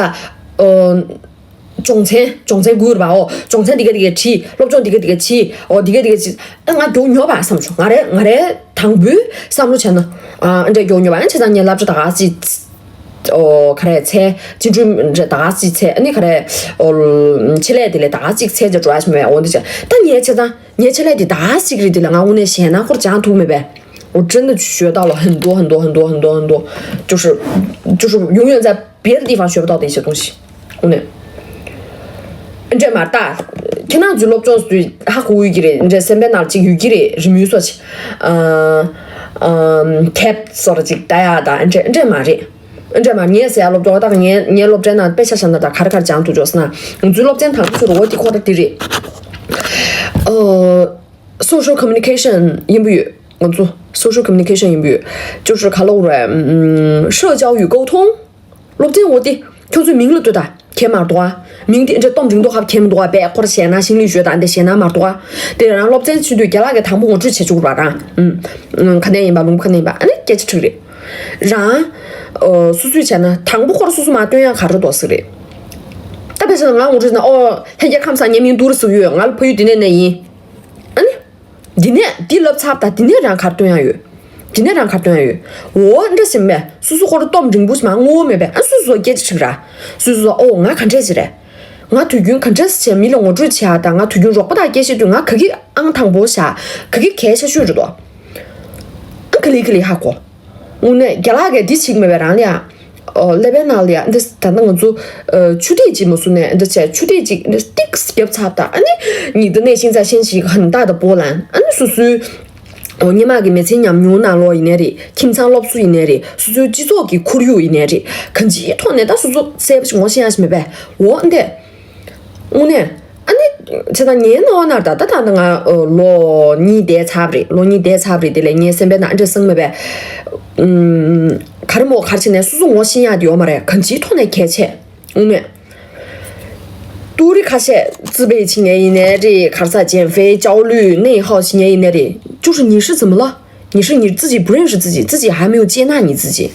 སྦྱོང་ཚན་སྦྱོང་ཚན་དགུ་རེད་པའོ། སྦྱོང་ཚན་འདི་ག་འདི་ག་བྲིས། སློབ་སྦྱོང་འདི་ག་འདི་ག་བྱེད། འོ་འདི་ག་འདི་ག་བྱེད། ཨ་ང་མགྱོགས་ཉོབ་པ་བསམ་བྱུང་། ང་རེ་ང་རེ་དང་པོའི་བསམ་བློ་བྱས་ན། ཨ་འདྲ་མགྱོགས་ཉོབ་པ་ཨ་བྱས་ཙང་ངས་སློབ་གྲྭ་ད་ག་ཅིག་ཨོ་ག་རེ་ཚེ་བཅིངས་འགྲོལ་ད་ག་ཅིག་ཚེ་ཨ་ནི་ག་རེ་ཨོ་ཆེད་ལས་དེ་ལས་ད་ག་ཅིག་ཚེ་ཇ་འགྲོ་ཨ་ཞིག་མེད་པས། འོ་འདི་བྱས་ད་ངས་བྱས་ཙང་ངའི་ཆེད་ལས་དེ་ད་ག་ཅིག་རེད། དེ་ལ་ང་དངོས་གནས་ཞེད་སྣང་ཁོར་སྦྱང་ཐུབ་མེད་པས། 我真的觉得了很多很多很多很多很多，就是就是永远在别的地方学不到的一些东西。དངོས་གནས། འདྲ་མ་ལྟ། ཁྱེད་རང་ཚོའི་སློབ་སྦྱོང་ཚོ་ཧ་གོ་ཡོད་ཀྱི་རེད། འདྲ་སེམས་པའི་ནང་གཅིག་ཡོད་ཀྱི་རེད། རི་མོའི་སོགས་ཅིག་ཨ་ཨ་ཁེབ་སོགས་ཅིག་ལྟ་ཡག་དང་འདྲ་འདྲ་མ་རེད། འདྲ་མ་ངས་ཟེར་ཡག་སློབ་སྦྱོང་ད་ངའི་ངའི་སློབ་གྲྭའི་ནང་དཔེ་ཆ་བཞག་ན་ད་ག་རེ་ག་རེ་སྦྱང་ཐུབ་ཆོག་ཟེར་ན། ང་ཚོའི་སློབ་ཚན་དང་པོ་ཚོ་རུ་འོ་དེ་ཁོ་ད་དེ་རེད། ཨོ། social communication ཡིན་པ་ཡོད། ང་ཚོ་social communication ཡིན་པ་ཡོད། 就是ག་ལབ་དགོས་རེད། ཨམ། 社交与沟通། སློབ་ཚན་འོ་དེ་ཁྱོད་ཚོའི་མིང་ལ་ལྟོས་དང་། ཁྱད་མ་གཏོགས་ཨ། མིང་དེ་འདྲ་གཏོང་རིང་དུ་ཧབ་ཁྱད་མི་འདུག་ཨ། བས་ཁོ་ར་ཞེད་སྣང་ཤིང་ལི་ཞོད་དང་འདི་ཞེད་སྣང་མ་གཏོགས་ཨ། དེ་རང་སློབ་ཚན་ཕྱིན་དུས་རྒྱ་ལག་གི་དང་པོ་ངོ་སྤྲོད་བྱེད་ཆོག་པ་རང་། ཨུམ། ཨུམ། ག་ནས་ཡིན་པ་ལུང་པ་ག་ནས་ཡིན་པ་ཨ་ནི་སྐད་ཆ་དྲིས་རེད། རང་། ཨོ། སུ་སུས་བྱས་ན་དང་པོ་ཁོ་ར་སུ་སུ་མ་སྟོན་ཡག་ག་རེ་འདུག་ཟེར་རེད། ད་ཕལ་ཆེར་ང་ངོ་སྤྲོད་བྱས་ན་ཨོ། ལྷན་རྒྱས་ཁམས་བཟང་། ངའི་མིང་ཏུ་རི་ཟེར་གྱི་ཡོད། ང་ལ་ཕ་ཡུལ་འདི་ནས་ནས་ཡིན། ཨ་ནི། འདི་ནས་འདི་ལབ་ཚར་ད་འདི་ནས་རང་ག་རེ་སྟོན་ཡག་ཡོད། འདི་ནས་རང་ག་རེ་སྟོན་ཡག་ཡོད། འོ་འདྲ་ཞིག་མེད། སོ་སོ་ཁོ་ར་སྟོབས་འབྲིང་པོ་ཞིག་མ་ངོ་བོ་མེད་པས། ཨ་སོ་སོ་སྐད་ཆ་དྲིས་ར། སོ་སོ་སོ་ཨོ་ང་ག་འདྲས་ཞིག་རེད། ང་དུས་རྒྱུན་ག་འདྲས་བྱས་མི་ལ་ངོ་སྤྲོད་བྱེད་ཡག་དང་ང་དུས་རྒྱུན་རོགས་པ་དང་སྐད་བཤད་དུས་ང་ག་གི་ཨང་དང་པོ་བཞག་ག་གི་གལ་ཆེ་ཤོས་རེད་དོ། ཨ་ག་ལེ་ག་ལེ་ཧ་གོ། དངོས་གནས་རྒྱ་ལག་གིས་འདི་བྱེད་ཀྱི་མེད་པས་རང་ལ་ཡ། ཨོ་ཀླད་པའི་ནང་ལ་ཡ་འདི་ད་ལྟ་ང་ཚོ་ཨ་ཆུ་ཐིགས་ཅིག་མ་བཟོས་ནས་འདི་བྱས་ཆུ་ཐིགས་ཅིག་འདི་ཏིག་བརྒྱབ་ཚར་ད། ཨ་ནི་你的内心在掀起一个很大的波澜。ཨ་ནི་སོ་སོའི་ཨོ་སྔོན་མ་གི་མི་ཚེའི་ཉམས་མྱོང་ནང་ལོགས་ཡིན་ནའི་རེད། ཁྱིམ་ཚང་སློབ་གསོ་ཡིན་ནའི་རེད། སོ་སོའི་སྤྱི་ཚོགས་ཀྱི་ཁོར་ཡུག་ཡིན་ནའི་རེད། གང་ཅིའི་ཐོག་ནས་ད་སོ་སོ་གསལ་པོ་ཞིག་ངོ་ཤེས་ཡ་ཞིག་མེད་པས། འོ་འདི་དངོས་གནས། ཨ་ནི་བྱས་ཙང་ངའི་སྣང་བ་ན་ད་ད་ད་ད་ང་ཨོ་ལོ་གཉིས་འདས་ཚར་བ་རེད། ལོ་གཉིས་འདས་ཚར་བ་རེད། དེ་ལས་ངའི་སེམས་པའི་ནང་ཨ་འདྲས་སེམས་མེད་པས། ཨུམ། ག་རེ་མོ་ག་རེ་བྱས་ནས་སོ་སོ་ངོ་ཤེས་ཡ་དེ་ཡོད་མ་རེད། གང་ཅིའི་ཐོག་ནས་གལ་ཆེ། དངོས་གནས། ཏུ་རི་ཁ་ཤས་自卑བྱེད་མཁན་ཡིན་ནའི་རེད། ག་རེ་ཟ་减肥焦虑内耗བྱེད་མཁན་ཡིན་ནའི་རེད།就是你是怎么了？你是你自己不认识自己，自己还没有接纳你自己。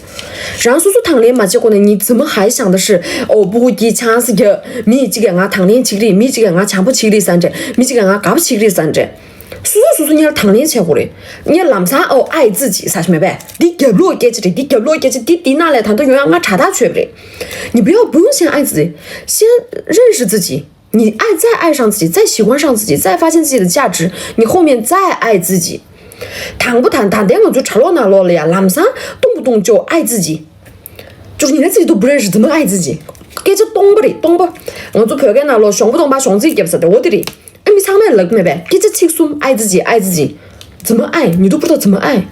རང་སོ་སོ་དང་ལེན་མ་བྱེད་གོང་ནས་你怎么还想的是哦不会给强势的མི་གཅིག་གིས་ང་དང་ལེན་བྱེད་ཀྱི་རེད། མི་གཅིག་གིས་ང་བྱམས་པོ་བྱེད་ཀྱི་རེད་ཟེར་འདྲ། མི་གཅིག་གིས་ང་དགའ་པོ་བྱེད་ཀྱི་རེད་ཟེར་འདྲ། སོ་སོ་སོ་སོ་གཉིས་ལ་དང་ལེན་བྱེད་དགོས་རེད། ངས་ལམ་སང་ཨོ་爱自己ཟེར་ཞིག་མེད་པས། འདི་རྒྱབ་ལོགས་སྐད་ཆ་རེད། འདི་རྒྱབ་ལོགས་སྐད་ཆ་འདི་འདི་ནང་ལས་ད་ལྟ་ཡོང་ཡ་ང་དྲ་ཐག་ཆོད་པ་རེད། 你不要不用先爱自己，先认识自己。你爱再爱上自己，再喜欢上自己，再发现自己的价值，你后面再爱自己。དང་པོ་ད་ད་ལྟའི་ང་ཚོའི་དྲ་ལོག་ནང་ལོགས་ལ་ཡ་ལམ་སང་动不动就爱自己，就是你连自己都不认识，怎么爱自己？སྐད་ཆ་སྟོང་པ་རེད། སྟོང་པ། ང་ཚོ་བོད་སྐད་ནང་ལོགས་གཞོང་པ་སྟོང་པ་གཞོང་རྩིས་བརྒྱབ་ས་དེ་འོ་དེ་རེད། ཨ་མི་ཚང་མས་ལབ་མེད་པས། སྐད་ཆ་ཚིག་གསུམ། 爱自己，爱自己。 怎么爱？你都不知道怎么爱。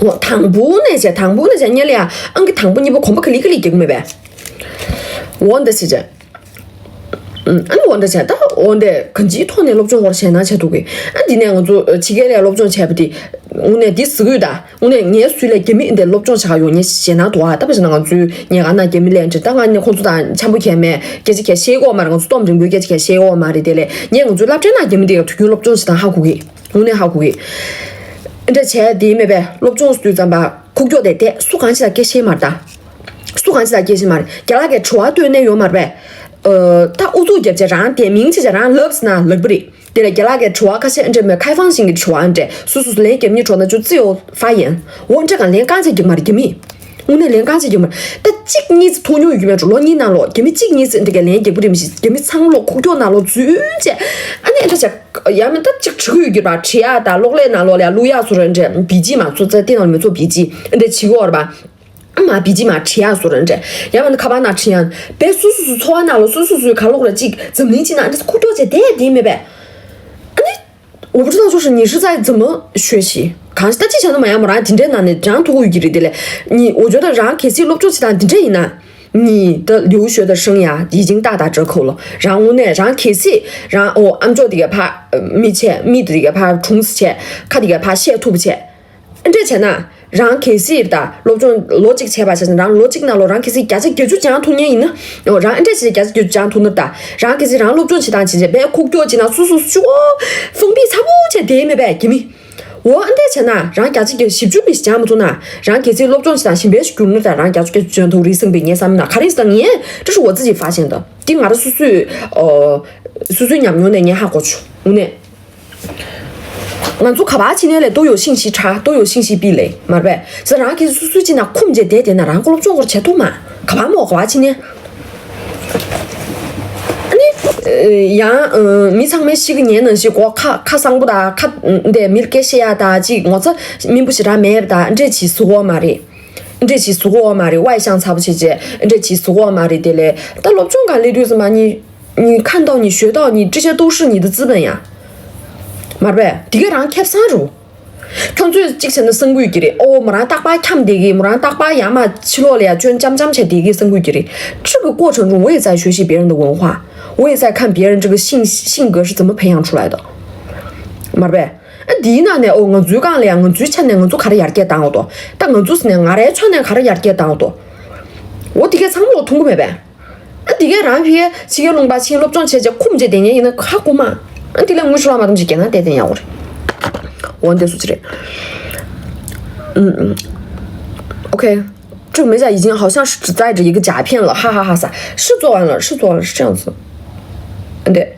འོ་དང་པོ་ནས་བྱས། དང་པོ་ནས་བྱས་ངས་ལ་ཡ་ཨང་ཀི་དང་པོ་གཉིས་པ་གོམ་པ་ག་ལེ་ག་ལེ་རྒྱག་མེད་པས། འོ་འདི་བྱས་བྱས། ཨ་ནི་འོ་འདི་བྱས། ད་འོ་འདི་གང་ཅིའི་ཐོག་ནས་སློབ་སྦྱོང་སྐོར་བྱས་ན་བྱས་ཐུབ་གི། ཨ་འདི་ནས་ང་ཚོ་ཕྱི་རྒྱལ་ལ་སློབ་སྦྱོང་བྱས་པ་དེ་དངོས་གནས་འདི་ཟེར་གི་ཡོད་ད། དངོས་གནས་ངའི་སུས་ལས་རྒྱ་མི་འདི་སློབ་སྦྱོང་བྱ་ག་ཡོང་ཉེ་ཞེ་ན་དོ་ཨ། ད་བྱས་ན་ང་ཚོའི་ཉེ་ག་ན་རྒྱ་མི་ལས་འདྲི་ད་ང་ནི་ཁོང་ཚོ་དང་འཆམ་པོ་གས་མེད། སྐད་ཆ་གས་བཤད་གོ་མ་རེད། ང་ཚོ་སྟོམ་རིང་པོའི་སྐད་ཆ་གས་བཤད་གོ་མ་རེད། དེ་ལས་ངས་ང་ཚོའི་སློབ་གྲྭའི་ནང་རྒྱ་མི་འདི་ག་དུས་རྒྱུན་སློབ་སྦྱོང་བྱེད་སྟངས་ཧ་གོ་གི། དངོས་གནས་ཧ་གོ་གི། འདྲ་བྱས་དེ་མེད་པས། སློབ་སྦྱོང་ཟེར་དུས་ཙམ་པ་ཁུག་ཀྱོག་དེ་བསྡད་སུ་གང་ཞིག་ལ་སྐད་ཤེས་མ་རེད་ད། སུ་གང་ཞིག་ལ་སྐད་ཤེས་མ་རེད། རྒན་ལགས་ཀྱིས་དྲི་བ་བཏོན་ནས་ཡོད་མ་རེད་པས། ཨ་ད་ཨུ་ཚུགས་རྒྱབ་བྱས་རང་点名བྱས་བྱས་རང་ལབ་ཟེར་ན་ལབ་པ་རེད། དེ་ལས་རྒན་ལགས་ཀྱིས་དྲི་བ་ཁ་ཤས་འདྲ་མོད་开放性གྱི་དྲི་བ་འདྲ། སུ་སུ་སུ་ལན་རྒྱབ་སྙིང་བྲོ་ན་ཅུ་ཙི་ཡོ་ཧྥ་ཡན། འོ་འདྲ་གང་ལན་རྐང་ཚད་རྒྱག་མ་རེད་རྒྱ་མི། དངོས་གནས་ལན་རྐང་ཚད་རྒྱག་མ་རེད། ད་གཅིག་གཉིས་ཙི་ཐུག་མྱོང་ཡོད་ཀྱི་མེད་འགྲོ། ལོ་གཉིས་ནང་ལོགས་རྒྱ་མི་གཅིག་གཉིས་ཙི་འདྲ་གི་ལན་རྒྱག་པ་རེད་མི་ཤེས། རྒྱ་མི་ཚང་ལོ་ཁུག་ཀྱོག་ནང་ལོགས་འཛུལ་བྱས། ཨ་ནི་འདྲ་བྱས། ཡང་མིན་ད་ཅིག་བྲི་གི་ཡོད་ཀྱི་རེད་པ། བྲི་ཡ་ད་གློག་ཀླད་ནང་ལོགས་ལ་ཡ་བླུག་ཡ་སོ་ར་འདྲ་བི་ཇི་མ་ཚོ་ཙ་དེ་ནང་མི་ཚོ་བི་ཇི་འདྲ་བྱེད་ཀྱི་ཡོད་རེད་པ། ཨ་མ་བི་ཇི་མ་བྲི་ཡ་སོ་ར་འདྲ། ཡང་མིན་ཁ་པར་ནང་བྲི་ཡ་བས། སུ་སུ་སུ་ཚོ་བ་ནང་ལོགས་སུ་སུ་སུའི་ག་ལོག་ར་ཅིག་འཛམ་གླིང་སྤྱི་ནང་འདྲ་ཁུག་ཀྱོག་བྱས་བསྡད་བསྡད་མེད་པས། ཨ་ནི། 我不知道就是你是在怎么学习。གང་ལྟར་ཅི་བྱ་ན་མ་ཡ་མོ་རང་དེ་འདྲའི་ནང་ནས་རང་ཐུག་གི་ཡོད་ཀྱི་རེད། དེ་ལས་ནི་འོ་ཇོ་ད་རང་གལ་སྲིད་སློབ་སྦྱོང་བྱེད་སྟངས་འདི་འདྲ་ཡིན་ན། 你的留学的生涯已经大打折扣了。རང་དངོས་གནས་རང་གལ་སྲིད་རང་ཨོ་ཨམ་ཅོག་དེ་ག་ཕ་མི་བྱས། མི་དེ་ག་ཕ་གྲུང་སེ་བྱས། ཁ་དེ་ག་ཕ་བཤད་ཐུབ་བྱས། འདྲ་བྱས་ན་རང་གལ་སྲིད་ད་སློབ་སྦྱོང་ལོ་གཅིག་བྱས་པ་བྱས་ན། རང་ལོ་གཅིག་ནང་ལོ་རང་གལ་སྲིད་བརྒྱ་ཆ་བརྒྱད་ཅུ་སྦྱང་ཐུབ་མཁན་ཡིན་ན། ཨོ་རང་འདྲ་བྱས་བརྒྱ་ཆ་བརྒྱད་ཅུ་སྦྱང་ཐུབ་ན། ད་རང་གལ་སྲིད་རང་སློབ་སྦྱོང་བྱེད་སྟངས་བྱེད་བྱས་བས་ཁུག་ཀྱོག་བྱེད་ན་སུ་སུ་སུ་ཧྥུང་པི་ཚ་པོ་བྱས་བསྡད་མེད་པས་རྒྱ་མི། འོ་ཨ་འདྲ་བྱས་ན་རང་བརྒྱ་ཆ་བརྒྱད་བཞི་བཅུ་མི་ཞིག་སྦྱང་མ་ཐུབ་ན། རང་གལ་སྲིད་སློབ་སྦྱོང་བྱེད་སྟངས་ཞིམ་པའི་ཞིག་གྱུར་ན། ད་རང་བརྒྱ་ཆ་བརྒྱད་ཅུ་སྦྱང་ཐུབ་རེད་བསམ་པའི་ངའི་བསམ་ན། ག་རེ་ཟེར་ན་ངས་这是我自己发现的། འདི་ང་རང་སོ་སོས་ཨོ་སོ་སོའི་ཉམས་མྱོང་ནས་ངས་ཧ་གོ་བྱུང་། དངོས་གནས། ང་ཚོ་ག་པར་ཕྱིན་ནའི་ལས་都有信息差，都有信息壁垒། མ་རེད་པས། ཟེར་རང་གིས་སུ་སུ་ཅི་ན་ཁུམ་བྱས་བསྡད་བསྡད་ན་རང་ཀོ་སློབ་སྦྱོང་སྐོར་བྱེད་ཐུབ་མ། ག་པར་མོ་ག་པར་ཕྱིན་ནའི། ཨ་ནི། ཡང་མི་ཚང་མའི་ཤི་གི་ཉན་ནང་བཞིན་གོ་ཁ་ཁ་གསང་པོ་དང་ཁ་འདས་མིར་སྐད་བཤད་ཡ་དང་ཅིག་ངོ་ཚ་སྨིན་པོ་ཞེ་དྲག་མེད་པ་དང་འདྲས་ཅིག་བཟོ་གོ་མ་རེད། འདྲས་ཅིག་བཟོ་གོ་མ་རེད། 外向་ཚ་པོ་བྱས་བྱས་འདྲས་ཅིག་བཟོ་གོ་མ་རེད། དེ་ལས་ད་སློབ་སྦྱོང་ག་ལས་དུས་ཙམ་པ་ནི། 你看到你学到你这些都是你的资本呀。མ་རེད་པས། དེ་ག་རང་ཁེ་བཟང་རུ། ཁྱོད་ཚོས་གཅིག་བྱས་ན་གསང་གུས་ཀྱི་རེད། ཨོ་མོ་རང་རྟག་པར་འཁྱམས་བསྡད་ཀྱི། མོ་རང་རྟག་པར་ཡར་མར་ཕྱི་ལོགས་ལ་ཡར་བྱོན་འཆམ་འཆམ་བྱས་བསྡད་ཀྱི་གསང་གུས་ཀྱི་རེད། 这个过程中我也在学习别人的文化，我也在看别人这个性性格是怎么培养出来的。མ་རེད་པས། ཨ་འདིའི་ནང་ནས་ཨོ་ང་ཚོའི་སྒང་ལ་ཡང་ང་ཚོའི་ཆ་ནས་ང་ཚོ་ག་རེ་ཡར་རྒྱས་བཏང་འོ་དོ། ད་ང་ཚོ་ཟེར་ནས་ང་རའི་ཆ་ནས་ག་རེ་ཡར་རྒྱས་བཏང་འོ་དོ། འོ་དེ་གས་ཚང་མ་ལོ་མཐོང་གི་མེད་པས། ཨ་དེ་གས་རང་ཕི་ཕྱི་རྒྱལ་ལུང་པ་ཕྱིན་སློབ་སྦྱོང་བྱས་བྱས་ཁུམ་བྱས་བསྡད་མཁན་ཡིན་ན་ཧ་གོ་མ། ཨ་དེ་ལས་དངུལ་ཤུགས་ལ་མ་འདོམས་བྱས་རྒྱལ་ནང་བསྡད་བསྡད་ཡག་པོ་རེད། འོ་འདི་སུ་ཅི་རེད། ཨུམ་ཨུམ། OK། 这个美甲已经好像是指代着一个甲片了，哈哈哈撒，是做完了，是做完了，是这样子。对，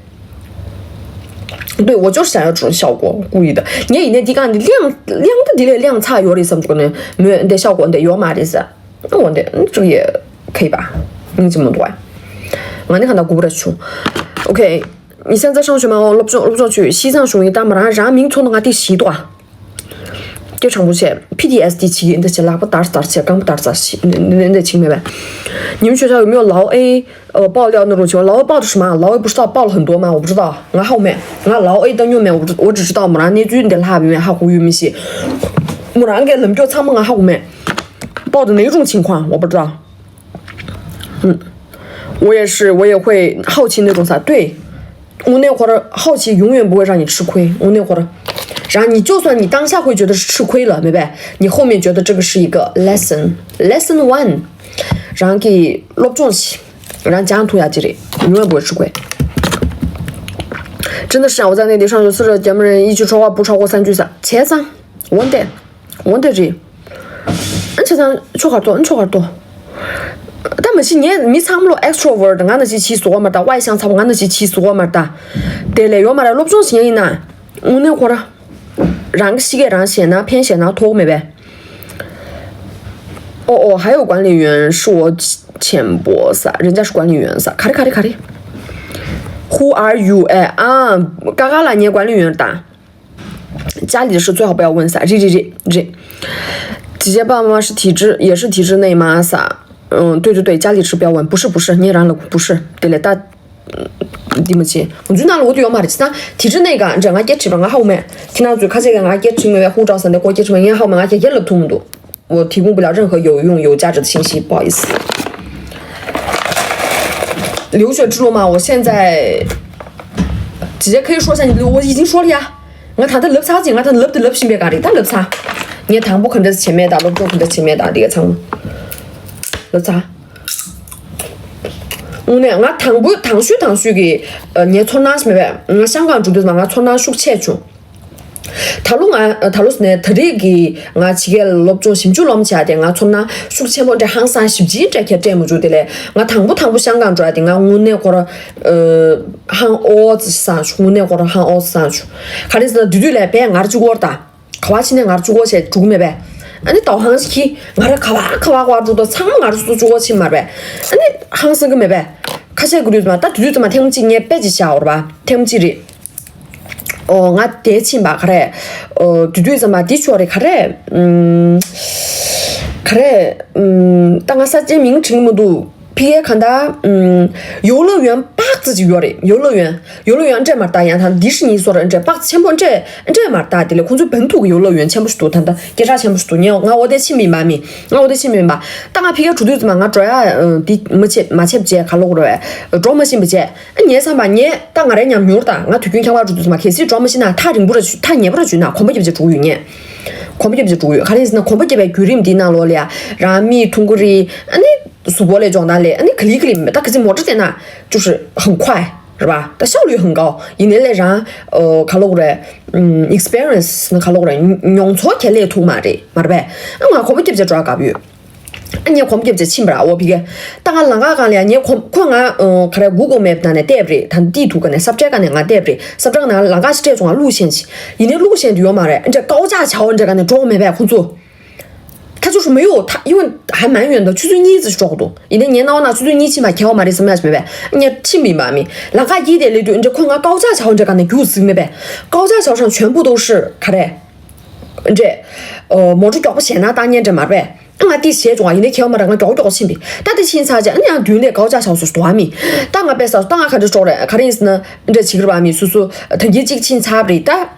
对，我就是想要这种效果，故意的。你也那地方你亮亮的地里亮擦有的什么呢？没有，你得效果你得有嘛的噻。那我得，嗯，这个也可以吧？你这么多呀？我那看到古不得穷。OK，你现在上学吗？我不上，我不上去。西藏雄一大嘛，然后然后民族的话第十多啊。སྐད་དྲང་པོ་བྱས། P T S D བྱེད་ཀྱི་འདི་བྱས། ལག་པ་འདར་འདར་བྱས། རྐང་པ་འདར་འདར་བྱས། འདི་འདི་བྱེད་མེད་པས། 你们学校有没有劳A呃爆料那种情况？劳A爆的是什么？劳A不知道爆了很多吗？我不知道。 ང་ཧ་གོ་མེད། ང་劳A ལྟ་མྱོང་མེད། 我不知- 我只知道 མོ་རང་གནས་ཚུལ་འདི་ལྷག་མེད། ཧ་གོ་ཡོད་མི་ཤེས། མོ་རང་གི་ལམ་སྐྱོར་ཚང་མ་ང་ཧ་གོ་མེད། 爆的哪种情况？我不知道。 嗯，我也是，我也会好奇那种啥。对，དངོས་གནས་ཁོ་རང་好奇永远不会让你吃亏。དངོས་གནས་ཁོ་རང་，然后你就算你当下会觉得是吃亏了，没办法，你后面觉得这个是一个 lesson，lesson one， རང་གི་སློབ་སྦྱོང་ཞིག་རང་སྦྱང་ཐུབ་ཡག་ཅིག་རེད། 永远不会吃亏。 真的是啊，我在内地上学四十，节目人一句说话不超过三句啥，切上，one day。 འོན་ཏེ་རེད། ཨ་ཆ་ཚང་ཆོ་གར་ཏོ། ཨ་ཆོ་གར་ཏོ། ད་མ་གཞི་ངས་མི་ཚང་མ་ལོ་extrovert ང་ན་ཅི་ཆི་སོ་མ་ད། 外向་ཚ་བོ་ང་ན་ཅི་ཆི་སོ་མ་ད། དེ་ལས་ཡོད་མ་རེད། སློབ་སྦྱོང་ཞིག་ཡིན་ན། དངོས་གནས་ཁོ་ར། རང་གི་ཤི་གེ་རང་ཤེས་ན་ཕན་ཤེས་ན་ཐོག་མེད་པས། 哦哦，还有管理员是我钱伯撒，人家是管理员撒，卡里卡里卡里。 Who are you？ 哎啊，嘎嘎啦，你管理员打。 家里的事最好不要问撒。 རེད་རེད་རེད་རེད། 姐姐爸妈是体制，也是体制内吗撒？ 嗯，对对对，家里事不要问。 不是不是，你让了不是。 དེ་ལས་ད། འདི་མ་བྱེད། ང་ཚོའི་ནང་ལ་འོ་དེ་ཡོད་མ་རེད། ཅི་ད་体制内ག་འདྲ་ང་སྐད་དྲིས་པ་ང་ཧ་གོ་མེད། ཁྱེད་རང་ཚོས་ཁ་ཤས་ཀྱིས་ང་སྐད་དྲིས་མེད་པའི་ཧུ་ཀྲའོ་ས་འདི་ཀོ་སྐད་དྲིས་མེད། ངས་ཧ་གོ་མེད། ང་རྒྱ་སྐད་ལབ་ཐུབ་མི་འདུག 我提供不了任何有用有价值的信息，不好意思。 留学之路嘛，我现在直接可以说一下，你我已经说了呀。 ང་ད་ལྟ་ལབ་ཚར་ཅིག་ང་ད་ལབ་དེ་ལབ་བཞིན་པའི་ག་རེད། ད་ལབ་ཚར། ངས་དང་པོ་ག་འདྲ་བྱེད་མེད་དང་། སློབ་སྦྱོང་ག་འདྲ་བྱེད་མེད་དང་། དེ་ག་ཚང་མ་ལབ་ཚར། དངོས་གནས་ང་དང་པོ་དང་ཤོས་དང་ཤོས་ཀྱི་ངའི་ཚོར་སྣང་ཞིག་མེད་པས། ང་ཤང་ཀང་འགྲོ་དུས་ཙམ་ང་ཚོར་སྣང་ཤུགས་ཆེ་བྱུང་། ད་ལོ་ང་ད་ལོ་ཟེར་ནས་ད་རེས་ཀྱི་ང་ཕྱི་རྒྱལ་སློབ་སྦྱོང་ཞིབ་འཇུག་སློབ་སྦྱོང་བྱས་ཏེ་ང་ཚོར་སྣང་ཤུགས་ཆེན་པོ་འདྲ་ཧང་སང་ཞིབ་ཆེན་འདྲ་ཁྱེད་སྤྲད་མ་བྱུང་། དེ་ལས་ང་དང་པོ་དང་པོ་ཤང་ཀང་འགྲོ་ཡ་དེ་ང་དངོས་གནས་ཁོ་ར་ཧང་ཨོ་ཙི་སང་བྱུང་། དངོས་གནས་ཁོ་ར་ཧང་ཨོ་ཙི་སང་བྱུང་། ག་རེ་ཟེར་ན་དེ་དུས་ལས་བས་ང་ར་གཅིག་པོ་ར་ད། ག་བ་ཕྱིན་ནས་ང་ར་གཅིག་པོ་བྱས་འགྲོ་གི་མེད་པས། ཨ་ནི་ད་ཧང་ཞིག་གིས་ང་ར་ག་བ་ག་བ་ག་བ་འགྲོ་དོ་ཚང་མ་ང་ར་སོ་སོ་གཅིག་པོ་ཕྱིན་མ་རེད་པས། ཨ་ནི་ཧང་སང་གི་མེད་པས། ཁ་ཤས་ཀྱི་དུས་ཙམ་ད་དུས་ཙམ་ཐེངས་གཅིག་ངས་དཔེ་ཅིག་བཞག་འོར་བ་ཐེངས་གཅིག་རེད། ཨོ་ང་དེ་ཕྱིན་པ་ག་རེ། ཨོ་དུས་དུས་ཙམ་པ་འདི་ཆོག་རེད་ག་རེ། ཨུམ། ག་རེ། ཨུམ། ད་ང་ས་ཆའི་མིང་དྲན་གི་མི་འདུག་ཕི་གའི་ག་འདྲ། ཨུམ། 游乐园 པག་ཙི་ཅིག་ཡོད་རེད། 游乐园། 游乐园 འདྲ་མ་རེད་ད། ཡང་ད་འདི་ཧྲི་ཉི་སོ་ར་འདྲ་པག་ཙི་ཆེན་པོ་འདྲ་འདྲ་མ་རེད་ད། དེ་ལས་ཁོང་ཚོའི་བན་ཐུག་གི་游乐园 ཆེན་པོ་ཞིག་འདུག་ད་ད་སྐད་གྲགས་ཆེན་པོ་ཞིག་འདུག་ངས་ང་འོ་དེ་ཕྱིན་པ་ཡིན་པ་མི། ང་འོ་དེ་ཕྱིན་པ་ཡིན་པ། ད་ང་ཕི་གའི་འགྲོ་དུས་ཙམ་པ་ང་འགྲོ་ཡ་འདི་མ་བྱེད་མ་བྱེད་བྱས་ག་ལོག་རེད། འགྲོ་མ་ཤེས་པ་བྱས། ཨ་ངས་བསམ་པ་ངས་ད་ང་རའི་ཉམས་མྱོང་ད་ང་དུས་རྒྱུན་ཁྱམས་ཁར་འགྲོ་དུས་ཙམ་པ་གལ་སྲིད་འགྲོ་མ་ཤེས་ན་ཐག་རིང་པོ་ར་ཞུ་ཐག་ཉེ་པོ་ར་ཞུ་ན་གོམ་པ་རྒྱབ་བྱས་འགྲོ་གི་ཡོད་ངས། གོམ་པ་རྒྱབ་བྱས་འགྲོ་གི་ཡོད། ག་རེ་ཡིན་ཟེར་ན་གོམ་པ་རྒྱབ་པའི་བརྒྱུད་རིམ་འདིའི་ནང་ལོགས་ལ་ཡ་རང་མིའི་ཐུང་གུ་རི་ཨ་ནི་གཟུགས་པོ་ལས་སྦྱོང་སྟངས་ལས་ཨ་ནི་ག་ལེ་ག་ལེ་མེད་པ། ད་ག་ཚོད་མོ་ཊ་བསྡད་ན་ཅུ་ཧྲི་ཧང་ཁུའེ་རེད་པ། ད་ཤའོ་ལུའི་ཧང་ཀའོ་ཡིན་ནའི་ལས་རང་ག་ལོག་རེད། ཨིག་སི་པི་རི་ཡན་སི་ག་ལོག་རེད། མྱོང་ཚོར་ག་ལེ་ཐུག་མ་རེད་མ་རེད་པས། ཨ་ང་གོམ་པ་རྒྱབ་བྱས་འགྲོ་ཡ་དགའ་པོ་ཡོད། ཨ་ངས་གོམ་རྒྱབ་བྱས་ཕྱིན་པ་ར་འོ་ཕི་གའི། ད་ང་ལམ་ཁ་སྒང་ལ་ཡ་ངས་གོམ་ཁོས་ང་ག་རེ་གུ་གལ་མེབ་ནང་ནས་བལྟས་པ་རེད། ད་ཏི་ཐུག་ག་ནས་སབ་ཊེག་ག་ནས་ང་བལྟས་པ་རེད། སབ་ཊེག་ནང་ལམ་ཁ་ཞིག་སྤྲད་བྱུང་ང་ལུག་ཤན་ཞིག་ཡིན་ནའི་ལུག་ཤན་དུ་ཡོད་མ་རེད། ཨ་འདྲ་ཀའོ་ཅག་ཆའོ་འདྲ་ག་ནས་འགྲོ་མེད་པས་ཁོ་ཚོ། 他就是没有他，因为还蛮远的，ཆུ་ཚོད་གཉིས་ཙམ་ཞིག་འགྲོ་དགོས་འདུག་ཡིན་ནའི་ངའི་སྣང་བ་ན་ཆུ་ཚོད་གཉིས་ཕྱིན་པ་ཁྱད་པར་མ་རེད་བསམ་ཡག་ཞིག་མེད་པས། ངས་ཕྱིན་པ་ཡིན་པ་མི་ལམ་ཁ་དཀྱིལ་དེ་སླེབས་དུས་འདྲ་ཁོས་ང་ཀའོ་ཅག་ཆའོ་འདྲ་ག་ནས་རྒྱུགས་ཟིག་མེད་པས། ཀའོ་ཅག་ཆའོ་上全部都是ག་རེ། འདྲ། མོ་ཊ་མགྱོགས་པོ་བྱས་ན་བཏང་ཉན་འདྲ་མ་རེད་པས། ང་དེ་བྱས་བྱུང་བ་ཡིན་ནའི་ཁྱད་པར་མ་རེད། ང་མགྱོགས་མགྱོགས་ཕྱིན་པས། ད་དེ་ཕྱིན་ཚར་རྗེས་ཨ་ནི་ཡང་མདུན་ལས་ཀའོ་ཅག་ཆའོ་སུ་འགྲོ་བ་མི། ད་ང་པས་ས་སུ་ད་ང་ག་འདྲ་སྤྲོག་རེད། ག་རེ་ཡིན་ཟེར་ན་འདྲ་བྱེད་ཀྱི་རེད་པ་མི། སུ་སུ་ཐང་གི་གཅིག་ཕྱིན་ཚར་བ་རེད། ད་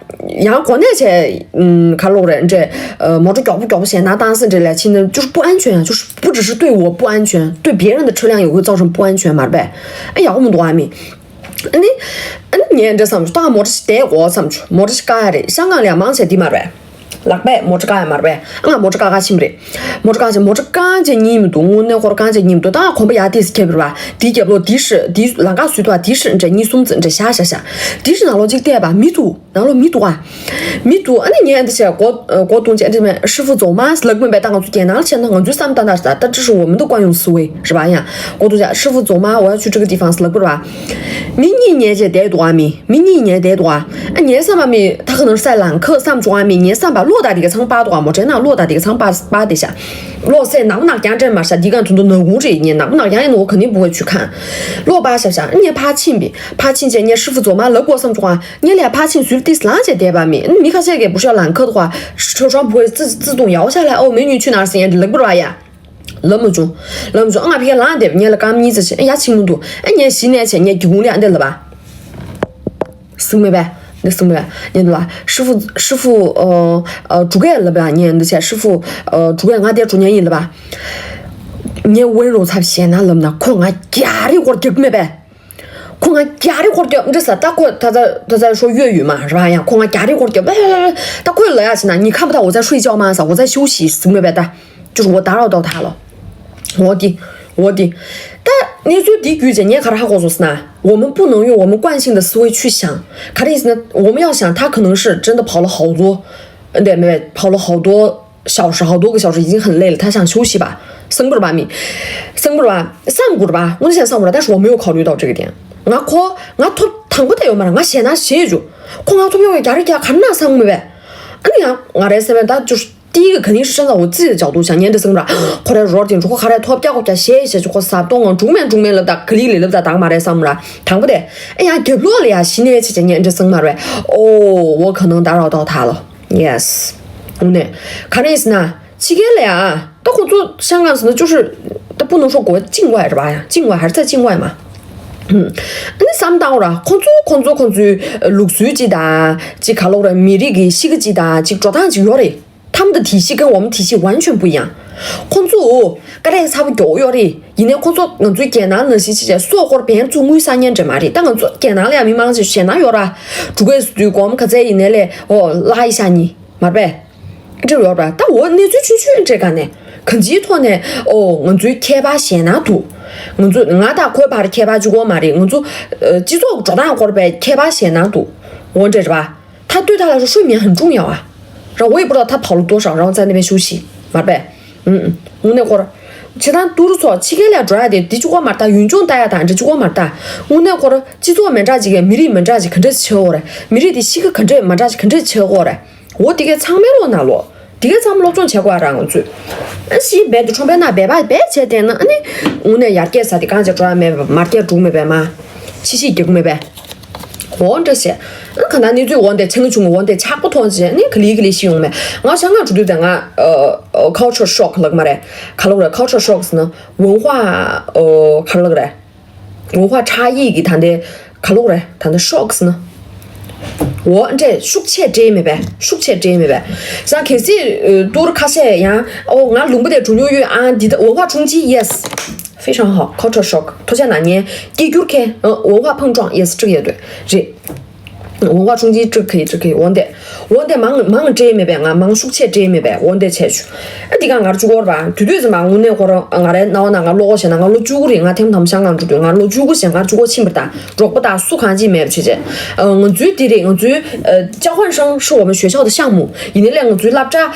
ཡང་གོ་གནས་བྱས་ག་ལོག་རེད། འདྲ་མོ་ཊ་མགྱོགས་པོ་མགྱོགས་པོ་བྱས་ན་བཏང་ཟེར་འདྲ་ལས་ཕྱིན་ན་ཅུ་པུ་ཨན་ཆོན་ཡང་ཅུ་པུ་ཅི་ཧྲི་ཏུའི་འོ་པུ་ཨན་ཆོན་ཏུའི་别人的车辆也会造成不安全 མ་རེད་པས། ཨ་ཡག་པོ་མི་འདུག་ཨ་མི། ཨ་ནི། ཨ་ནི་ངས་འདྲ་བསམ་བྱུང་། ད་ང་མོ་ཊ་ཞིག་བསྡད་དགོས་བསམ་བྱུང་། མོ་ཊ་ཞིག་བཀག་ཡ་རེད། ཤང་ཀང་ལ་ཡང་མང་ཆེ་འདི་མ་རེད། ལག་པས་མོ་ཊ་བཀག་ཡ་མ་རེད་པས། ཨ་ང་མོ་ཊ་བཀག་ག་ཕྱིན་པ་རེད། མོ་ཊ་བཀག་ཕྱིན་མོ་ཊ་བཀག་ཅེས་གཉིད་མི་འདུག་དངོས་གནས་ཁོ་ར་བཀག་ཅེས་གཉིད་མི་འདུག་ད་ང་གོམ་པ་ཡར་ཏོག་ཙམ་ཁྱེར་པ་རེད་པ། དེའི་རྒྱབ་ལོགས་དེ་ཧྲི་དེའི་ལམ་ཁ་ཟུར་དུ་བ་དེ་ཧྲི་འདྲ་གཉིས་གསུམ་ཙམ་འདྲ་བཞག་བཞག་བཞག་དེ་ཧྲི་ནང་ལོགས་གཅིག་བལྟས་པ་མི་འདུག་ནང་ལོགས་མི་འདུག་ཨ། མི་འདུག་ཨ་ནི་ངས་འདི་བྱས་སྒོ་སྒོ་རྡུང་བྱས་འདི་མེད་师傅走吗 ལབ་མིན་པས། ད་ང་ཚོ་རྒྱལ་ནང་ལ་བྱས་ན་ང་ཚོའི་བསམ་ད་ད་ད་这是我们的惯用思维 རེད་པ། ཡང་སྒོ་རྡུང་བྱས་师傅走吗 我要去这个地方 ལབ་པ་རེད་ མི་གཉིས་ཉལ་བྱས་བསྡད་འདུག་ཨ། མི་མི་གཉིས་ཉལ་བསྡད་འདུག་ཨ། ཨ་ངའི་བསམ་པ་མི་ད་ག་ནང་སའི་ལང་ཁ་བསམ་བྱུང་ཨ། མི་ངའི་བསམ་པ་གློག་དང་དེ་ག་ཚང་པ་འདུག་ཨ། མོ་དྲན་ན་གློག་དང་དེ་ག་ཚང་པ་པ་དེ་ཤ། གློག་སའི་ནག་ནག་རྐྱང་དྲན་མ་ཤ། འདི་གང་དུ་འདུག་ནག་ཁུང་རེད། ངས་ནག་ནག་རྐྱང་ཡིན་ནོ་ག་ནི་བུ་བ་ཆུ་ཁང་། གློག་པ་ཤ་ཤ། ངས་ཕར་ཕྱིན་པས་ཕར་ཕྱིན་བྱས་ངས་ཧྲི་ཧྥུ་ཛོ་མ་ལབ་དགོས་བསམ་བྱུང་ཨ། ངས་ལས་ཕར་ཕྱིན་ཟུར་ཏིས་ལངས་བྱས་བསྡད་པ་མི་མི་ཁ་ཤས་ཀྱི་བུ་ཤ་ལང་ཁ་འདུག་ཨ། ཧྲི་ཧྲང་བུ་བ་ཙི་ཙི་ཏུང་ཡའོ་ཤ་ལ་ཨོ་མེ་ཉུ་ཆུ་ནར་སི་ཡན་དེ་ལག་པར་བ་ཡ། ལབ་མ་བྱུང་། ལབ་མ་བྱུང་། ཨ་ང་ཕ་གིར་ལངས་བསྡད་པ། ངས་ལ་སྐར་མ་གཉིས་ཙམ་བྱས། ཨ་ཡ་ཕྱིན་མི་འདུག་ཨ་ངས་གཞི་ནས་བྱས་ངས་སྒེའུ་ཁུང་ལ་ཨ་འདི་ལབ་པ། གཟིགས་མེད་པས། འདི་གཟིགས་མེད་པས། ངས་འདི་ལ་ཧྲི་ཧྥུ་ཧྲི་ཧྥུ་ཨོ་ཨོ་འབྲུག་སྐད་ལབ་པ། ངས་འདི་བྱས་ཧྲི་ཧྥུ་ཨོ་འབྲུག་སྐད་ང་དེ་འབྲུག་ཉན་ཡིན་ལབ་པ། ངས་ཝེན་རོ་ཚབ་བྱས་ན་ལབ་ན་ཁོ་ང་རྒྱ་རི་སྐོར་རྒྱག་མེད་པས། ཁོ་ང་རྒྱ་རི་སྐོར་རྒྱབ་འདྲི་ས། ད་ཁོ་ད་ད་ད་ད་ཤོ་ཡོད་ཡོད་མ་ར་ཡང་ཁོ་ང་རྒྱ་རི་སྐོར་རྒྱབ། ད་ཁོས་ལ་ཡ་ཕྱིན་ན་ཉི་ཁམ་ད་འོ་ཚ་ཧྲུའི་ཅའོ་མ་ས་འོ་ཚ་ཤོ་ཤི་ཟིག་མེད་པས། ད་ཅུར་འོ་ད་རོ་ཏོ་ད་ལོ། འོ་དི་འོ་དི། ད་གནས་ཚུལ་འདི་བརྒྱུད་ཅེ་ངས་ག་ར་ཧ་གོ་སོང་ཟེར་ན། 我们不能用我们惯性的思维去想。 ག་རེ་ཟེར་ན། 我们要想他可能是真的跑了好多，对，没跑了好多 小时候多个小时已经很累了，他想休息吧。生不吧你，生不吧，上不吧，我就想上不了，但是我没有考虑到这个点。 ང་ཁོ་ང་ཐོབ་དང་པོ་དེ་ཡོད་མ་ར། ང་ཞེད་སྣང་ཞེད་ཅུ། ཁོ་ང་ཐོབ་ཡོང་བའི་རྒྱ་རི་རྒྱ་གར་ན་སང་མི་བས། ཨ་ནི་ཡང་ང་རའི་སེམས་ད་ཅུ་ཏི་གི་ག་ནི་ཧྲི་ཧྲན་ལ་འོ་ཙི་ལ་ཇག་ཏུ་བྱ་ཉན་དེ་སང་ར། ཁོ་རའི་རོར་དེ་འགྲོ་ཁོ་ཁ་རའི་ཐོབ་རྒྱ་ཁོ་རྒྱ་ཞེད་ཞེད་ཅུ། ཁོ་ཟབ་གཏོང་ངང་འགྲུག་མེད་འགྲུག་མེད་ལབ་ད་ག་ལི་ལི་ལབ་ད་དང་མ་རའི་སང་ར། དང་པོ་དེ་ཨ་ཡང་རྒྱབ་ལོག་ལ་ཡ་ཞི་ནས་ཆེ་ཆེ་ཉན་དེ་སང་མ་རེད། ཨོ་འོ་ག་ནང་ད་རོག་ཏོག་ད་ལོ། Yes། དངོས་གནས། ག་རེ་ཟེར་ན། ཕྱི་རྒྱལ་ལ་ཡ། ད་ཁོ་ཚོ་ཤང་ཀང་ཟེར་ན་ཅུ་ཧྲི། ད་པུ་ནུ་ཧྲོ་གོ་ཅིང་བ་ར་བ་ཡ། ཅིང་བ་ཧར་ཚ་ཅིང་བ་མ། ཨ་ནི་བསམ་བཏང་ར། ཁོ་ཚོ་ཁོ་ཚོ་ཁོ་ཚོའི་ལུགས་སྲོལ་ཅི་དང་ཅི་ག་ལོག་ར། མི་རིགས་ཀྱི་གཤིས་ཀ་ཅི་དང་ཅི་འགྲོ་སྟངས་ཅིག་ཡོད་རེད། 他们的体系跟我们体系完全不一样。 ཁོ་ཚོ་ཀ་རེ་ཚ་པོ་མགྱོགས་ཡོད་རེད། ཡིན་ནའི་ཁོ་ཚོ་ང་ཚོའི་རྒྱལ་ནང་ནང་བཞིན་ཅི་བྱས་སོག་སྐོར་བན་ཚུགས་དངུལ་ས་ཉན་འདྲ་མ་རེད། ད་ང་ཚོ་རྒྱལ་ནང་ལ་ཡ་མི་མང་ཆེ་ཞེད་སྣང་ཡོད་ར། འགྲོ་སྐས་སུ་དུས་གོམ་ག་ཚད་ཡིན་ནའི་ལས་ཨོ་ལ་ཡི་ཤ་ཉི་མར་པས། འདྲ་ཡོད་ར། ད་འོ་གནས་ཚུལ་ཆུང་ཆུང་འདྲ་ག་ནས་གང་ཅིའི་ཐོག་ནས་ཨོ་ང་ཚོའི་ཁྱད་པར་ཞེད་སྣང་འདུག་ང་ཚོ་ང་དང་ཁོའི་བར་ཁྱད་པར་གཅིག་པོ་མ་རེད། ང་ཚོ་སྤྱི་ཚོགས་འགྲོ་སྟངས་སྐོར་པའི་ཁྱད་པར་ཞེད་སྣང་འདུག་འོ་འདྲ་རེད་པ། 他对他来说睡眠很重要啊。然后我也不知道他跑了多少，然后在那边休息，མར་པས། ཨུམ་ཨུམ། དངོས་གནས་ཁོ་ར། ཆེ་ཐང་ཏུ་རུ་ཚོ་ཕྱི་རྒྱལ་ལ་འགྲོ་ཡ་དེ་འདི་གཅིག་པོ་མ་རེད་ད། ཡུན་ཅུང་ལྟ་ཡ་དང་འདི་གཅིག་པོ་མ་རེད་ད། དངོས་གནས་ཁོ་ར་སྤྱི་ཚོགས་མི་འདྲ་ཅིག་གི་མི་རིགས་མི་འདྲ་ཅིག་ག་འདྲ་ཆེ་བོ་རེད། མི་རིགས་དེ་གཤིས་ཀ་ག་འདྲ་མ་འདྲ་ཅིག་ག་འདྲ་ཆེ་བོ་རེད། འོ་དེ་གས་ཚང་མའི་ལོ་ན་ལོ། དེ་གས་ཚང་མ་སློབ་སྦྱོང་བྱེད་དགོས་ར་ང་ཚོས། ཨ་ཤི་བེད་དུ་ཁྲོམ་པའི་ནང་སྦས་པ་སྦས་བྱས་བསྡད་ན་ཨ་ནི། དངོས་གནས་ཡར་རྒྱས་ས་དེ་གང་ཅིག་འགྲོ་ཡ་མེད་པ། མར་རྒྱས་འགྲོ་མེད་པས་མ། ཤི་ཤི་རྒྱག་མེད་པས། འོ་འདྲ་བྱས། ཨ་ག་ན་གནས་ཚུལ་འོ་འདི་ཆང་གི་ཆུང་གི་འོ་འདི་ཆག་པོ་མཐོང་བྱས་ནི་ག་ལི་ག་ལི་ཤི་ཡོང་མེད། ང་ཤང་ང་འགྲོ་དུས་དེ་ང་ཨ་ཨ་culture shock ལབ་མ་རེད། ག་ལབ་རེད། Culture shock ཟེར་ན་文化ཨ་ག་ལབ་རེད། 文化差异གི་ད་འདི་ག་ལབ་རེད། ད་འདི་shock ཟེར་ན། འོ་འདྲས་ཤུགས་ཆེ་འདྲེས་མེད་པས། ཤུགས་ཆེ་འདྲེས་མེད་པས། ས་གལ་སྲིད་ཨ་ཏུར་ཁ་ཤས་ཡང་ཨོ་ང་ལུང་པ་དེ་འགྲོ་མྱོང་ཡོད་ཨང་འདི་ད་文化冲击yes 非常好。 Culture shock ཐོ་ཆ་ན་ཉན་སྐྱེ་འགྱུར་ཁེ་ཨ་文化碰撞yes这个也对 རེད། 文化冲击这可以这可以འོ་འདི། འོ་འདི་མང་མང་འདྲེས་མེད་པས། ང་མང་ཤུགས་ཆེ་འདྲེས་མེད་པས། འོ་འདི་བྱས་ཆུ། ཨ་འདི་ག་ང་ར་བཅུ་སྐོར་བ་དུས་དུས་ཙམ་པ་དངོས་གནས་ཁོ་རང་ང་རའི་རྣ་བ་ནང་ང་བློ་ཁོག་བྱས་ན་ང་ལོ་བཅུ་དགུ་རེད། ང་ཐེམ་ཐམ་ཤང་ང་འགྲོ་དུས་ང་ལོ་བཅུ་དགུ་བྱས་ང་བཅུ་གོ་ཕྱིན་པ་དང་རོགས་པ་དང་སུ་གང་ཅི་མེད་པ་བྱས་བྱས། ང་ཚོའི་འདི་རེད། ང་ཚོའི་ཨ་交换生是我们学校的项目 ཡིན་ནའི་ལས་ང་ཚོའི་སློབ་གྲྭ་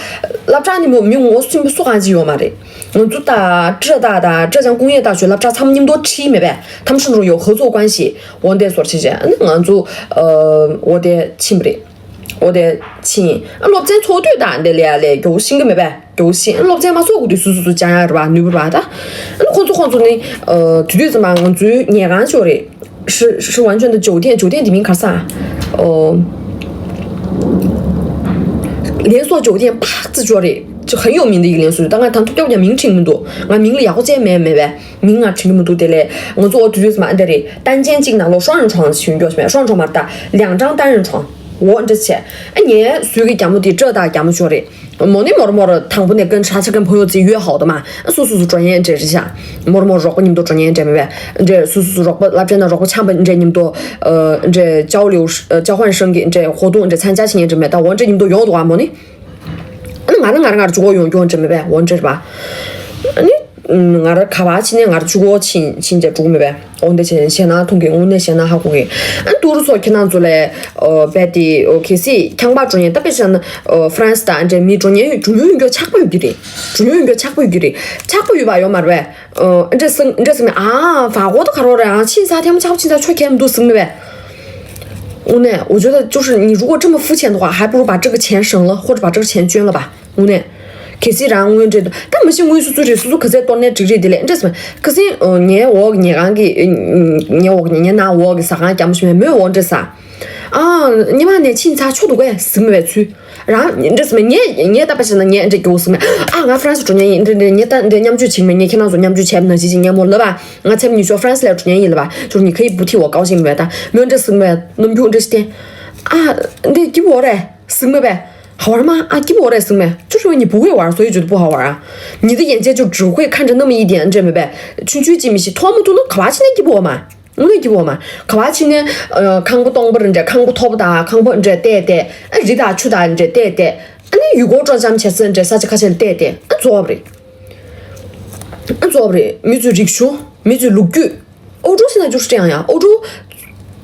སློབ་གྲྭ་ནི་མོ་མི་ངོ་སུ་ཚུན་པ་སུ་གང་ཅི་ཡོད་མ་རེད། ང་ཚོ་ད་浙大དང浙江工业大学སློབ་གྲྭ་མཚམས་མཉམ་དུ་ཁྲིད་མེད་པས། 他们甚至有合作关系འོ་འདས་སོར་བྱས་བྱས་ཨ་ནི་ང་ཚོ་ཨ་འོ་དེ་ཕྱིན་པ་རེད། འོ་དེ་ཕྱིན་ཨ་སློབ་ཚན་ཚོགས་དུས་དང་དེ་ལས་ཡ་ལས་མགྱོགས་ཤིང་གི་མེད་པས། མགྱོགས་ཤིང་ཨ་སློབ་ཚན་མ་ཚོགས་གོ་དུས་སུ་སུ་སུ་སྦྱང་ཡ་རེད་པ། ནུས་པ་རེད་པ། ད་ཨ་ནི་ཁོང་ཚོ་ཁོང་ཚོ་ནི་ཨ་དུས་དུས་ཙམ་པ་ང་ཚོའི་ཉལ་ཁང་ཅིག་ཡོད་རེད། 是是完全的酒店，酒店的名卡萨，哦，连锁酒店啪这叫嘞，就很有名的一个连锁。当然，他们都叫名称不多，俺名了也不见没没呗，名啊听不多的嘞。我做我就是嘛的嘞，单间进那个双人床，请叫什么双人床嘛的，两张单人床，我这些，哎，你属于讲不的，这大讲不出来。 མོ་ནི་མོར་མོར་དང་པོ་ནས་ཀུན་ཧྲ་ཆ་ཀུན་ཕོ་ཡོ་ཙི་ཡོད་ཧའོ་ད་མ། སུ་སུ་སུ་འགྲོ་ཉན་འདྲེ་རི་ཤ། མོར་མོར་རོགས་པ་མཉམ་དུ་འགྲོ་ཉན་འདྲེ་མེད་པས། འདྲེ་སུ་སུ་སུ་རོགས་པ་སློབ་གྲྭ་ན་རོགས་པ་འཆམ་པ་འདྲེ་མཉམ་དུ། འདྲེ་交流交换生གི་འདྲེ་活动འདྲེ参加བྱེད་ཉན་འདྲེ་མེད་ད། འོ་འདྲེ་མཉམ་དུ་ཡོང་འདུག་ཨ་མོ་ནི། ཨ་ནི་ང་ནི་ང་རང་ང་རང་ཅུ་གོ་ཡོང་སྐྱོང་འདྲེ་མེད་པས། འོ་འདྲེ་རེད་པ། ཨ་ནི། ང་ར་ག་བ་ཕྱིན་ནས་ང་ར་གཅིག་པོ་ཕྱིན་ཕྱིན་བྱས་འགྲོ་གི་མེད་པས། འོ་འདི་བྱས་ཞེད་སྣང་མཐོང་གི། དངོས་གནས་ཞེད་སྣང་ཧ་གོ་གི། ཨ་ཏུ་རུ་ཚོ་ཁྱེད་རང་ཚོ་ལས་ཨོ་བས་དེ་ཨོ་གལ་སྲིད་ཁྱང་པ་འགྲོ་ཉེན་ད་དཔེ་བཞག་ན་ཨོ་ཧྥ་རན་སི་དང་འདྲ་མི་འགྲོ་ཉེན་འགྲོ་ཉེན་ཡོད་རྒྱུ་ཆགས་པ་ཡོད་ཀྱི་རེད། འགྲོ་ཉེན་ཡོད་རྒྱུ་ཆགས་པ་ཡོད་ཀྱི་རེད། ཆགས་པ་ཡོད་པ་ཡོད་མ་རེད་པས། ཨོ་འདྲ་སེང་འདྲ་སེང་ཨ་ཧྥ་གོ་ད་ག་རོ་རེད། ཨ་ཕྱིན་ཚ་ཐལ་མོ་ཆགས་པ་ཕྱིན་ཚ་ཆོ་གས་མི་འདུག་ཟིག་མི་བས། དངོས་གནས་འུ་ཅོ་ད་就是你如果这么肤浅的话，还不如把这个钱省了，或者把这个钱捐了吧。དངོས་གནས། གལ་སྲིད་རང་དངོས་འབྲེལ་དུ་ད་མི་ཤེས། དངོས་སུ་ཚུར་རེད། སོ་སོ་ག་ཚད་གཏོར་ནས་འགྲིག་རེད། དེ་ལས་འདྲ་སེ་མ་ཁ་སང་ངའི་འོག་ཉལ་ཁང་གི་ངའི་འོག་ཉལ་ཁང་འོག་གི་ཟ་ཁང་རྒྱ་མོ་ཞིག་མོས་འོག་འདྲ་ཟ། ཨ་ཉི་མ་ནས་ཕྱིན་ཚ་ཆོ་འདུག་གས་ཟིག་མི་བས་ཚུལ། རང་འདྲ་སེ་མ་ངས་ངས་ད་པ་བྱས་ན་ངས་འདྲ་རྒྱུ་ཟིག་མ། ཨ་ང་ཧྥ་རན་སི་འགྲོ་ཉན་ཡིན། འདྲ་འདྲ་ངས་ད་འདྲ་མཉམ་སྤྱོད་བྱེད་མ། ངས་ཁྱེད་རང་ཚོ་མཉམ་སྤྱོད་བྱས་ན་ཅི་ཅི་ཉན་མོ་ལབ་པ། ང་ཚེམ་ཉི་ཤོ་ཧྥ་རན་སི་ལ་འགྲོ་ཉན་ཡིན་ལབ་པ། ཅོར་ཉི་ཁ་ཡི་བུ་ཐི་འོ་ཀའོ་ཞིག་མི་བས། ད་མོས་འདྲ་ཟིག་མ་ནམ་རྒྱུན་འདྲ་ཞིག་བསྟན། ཨ་འདི་སྐྱིད་པོ་རེད་ཟིག་མ་བས། 好玩吗？啊，给我来送呗。就是说你不会玩，所以觉得不好玩啊。你的眼界就只会看着那么一点，这没呗。区区几米西，他们都能可拉起来给我嘛。我那给我嘛，可拉起呢，呃，看不懂不人家，看不懂不打，看不人家带带，哎，人家去打人家带带，哎，那如果转咱们前次人家啥子看起来带带，哎，做不嘞，哎，做不嘞，没做这个，没做路过。 欧洲现在就是这样呀，欧洲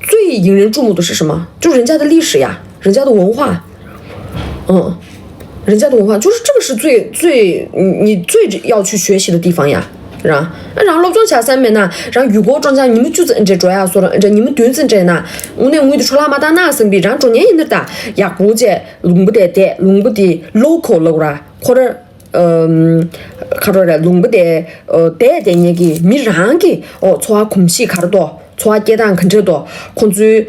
最引人注目的是什么？就人家的历史呀，人家的文化，嗯，人家的文化就是这个是最最你你最要去学习的地方呀，是吧？那然后老庄下三门呢，然后雨果庄家你们就在这主要说了，这你们蹲在这呢，我那我的出拉马达那生病，然后中年人的打，呀，估计龙不得得，龙不得 local 了啦，或者 ཁ་རོ་ར་ལུང་པ་དེ་བསྡད་དེ་ཉེ་གི་མི་རང་གི་འཚོ་བ་གོམས་གཤིས་ག་རེ་འདུག་འཚོ་བ་སྐྱེལ་སྟངས་ག་འདྲ་འདུག་ཁོང་ཚོའི་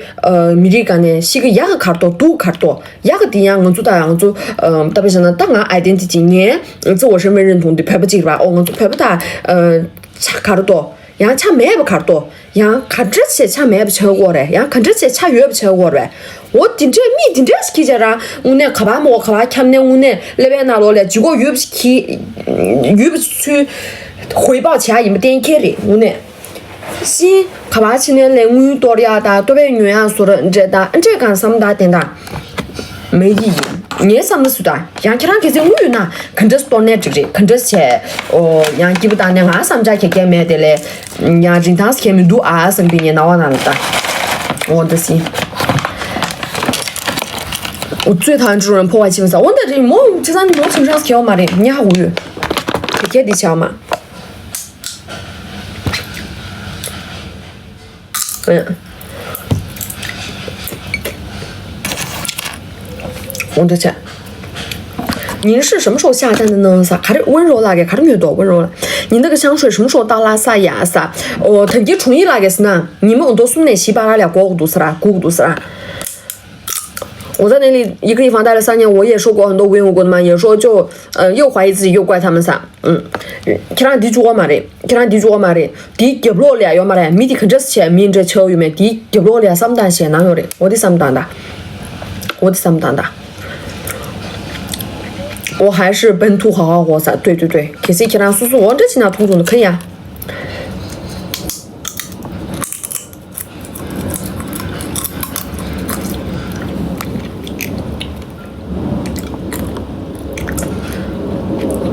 མི་རིགས་ག་ནས་གཤིས་ཀ་ཡག་ག་ག་རེ་འདུག་སྡུག་ག་རེ་འདུག་ཡག་ག་དེ་ཡང་ང་ཚོ་དང་ང་ཚོ་ད་དཔེ་བཞག་ན་ད་ང་ཨའི་ཌེན་ཊི་ཊི་ངའི་ང་ཚོ་我身份认同དེ་བོད་པ་གཅིག་རེད་པ། ཨོ་ང་ཚོ་བོད་པ་དང་ཆ་ག་རེ་འདུག་ཡང་ཆ་མེད་པ་ག་རེ་འདུག་ཡང་ག་འདྲ་བྱས་ཆ་མེད་པ་བྱེད་དགོས་རེད། ཡང་ག་འདྲ་བྱས་ཆ་ཡོད་པ་བྱེད་དགོས་རེད། འོ་དེ་འདྲས་མི་དེ་འདྲས་ཁྱེད་ཅག་རང་དངོས་གནས་ག་པར་མོ་ག་པར་འཁྱམ་ནས་དངོས་གནས་ཀླད་པའི་ནང་ལོགས་ལ་ལྗིད་ཁོག་ཡོད་པ་ཞིག་གིས་ཡོད་པ་ཚུལ་ཧོལ་པག་བྱ་ཡིན་པ་གཏན་འཁེལ་རེད། དངོས་གནས་ཤི་ག་པར་ཕྱིན་ནས་ལས་དངུལ་གཏོར་ཡག་དང་ལྟོ་ཕད་ཉོ་ཡག་བཟོ་འདྲ་དང་འདྲས་གང་བསམ་དང་དེ་འདྲ་མེད་ཀྱི་ཡིན། ངའི་བསམ་ན་སུ་དང་ཡང་ཁྱེད་རང་གལ་སྲིད་དངུལ་ཡོད་ན་ག་འདྲས་གཏོར་ནས་འགྲིག་རེད། ག་འདྲས་བྱས་ཨོ་ཡང་སྐྱིད་པོ་བཏང་ནས་ང་བསམ་འཆར་གྱི་སྐད་མེད་དེ་ལས། ཡང་རིན་ཐང་སྐྱེ་མི་འདུག་ཨ་བསམ་པའི་ངའི་སྣང་བ་ནང་ལ་ད། འོ་འདི་སྲིད། འུ་ཚོས་ཐང་ཅུ་རང་ཕོ་བ་ཆེ་བ་ས་འོ་འདི་རིང་མོ་ཆེ་ས་ནི་མོ་ཆུང་ཆུང་སྐྱེ་བ་མ་རེད། ཉ་ཧ་གོ་ཡོད། དེ་སྐད་འདི་བྱ་བ་མ། འོ་འདི་བྱ། 您是什么时候下单的呢？啥？还是温柔了？给还是没有多温柔了？你那个香水什么时候到拉萨呀？啥？哦，等级重一了，给是呢？你们很多送那西巴拉了，过不读是啦，过不读是啦。我在那里一个地方待了三年，我也受过很多无缘无故的骂，有时候就呃又怀疑自己，又怪他们啥。嗯，ཁྱེད་རང་འདི་བཅུག་པ་མ་རེད། ཁྱེད་རང་འདི་བཅུག་པ་མ་རེད། དེའི་རྒྱབ་ལོགས་ལ་ཡོད་མ་རེད། མི་དེ་ག་འདྲས་བྱས་མི་འདྲ་ཆགས་ཡོད་མེད་དེའི་རྒྱབ་ལོགས་ལ་བསམ་སྟངས་ཞེད་སྣང་ཡོད་རེད། འོ་དེ་བསམ་སྟངས་ད། འོ་དེ་བསམ་སྟངས་ད། 我还是本土好好活噻。对对对， གལ་སྲིད་ཁྱེད་རང་སོ་སོ་འོ་འདྲ་ཅིག་ན་མཐོང་བྱུང་ན་ཁ་ཡ།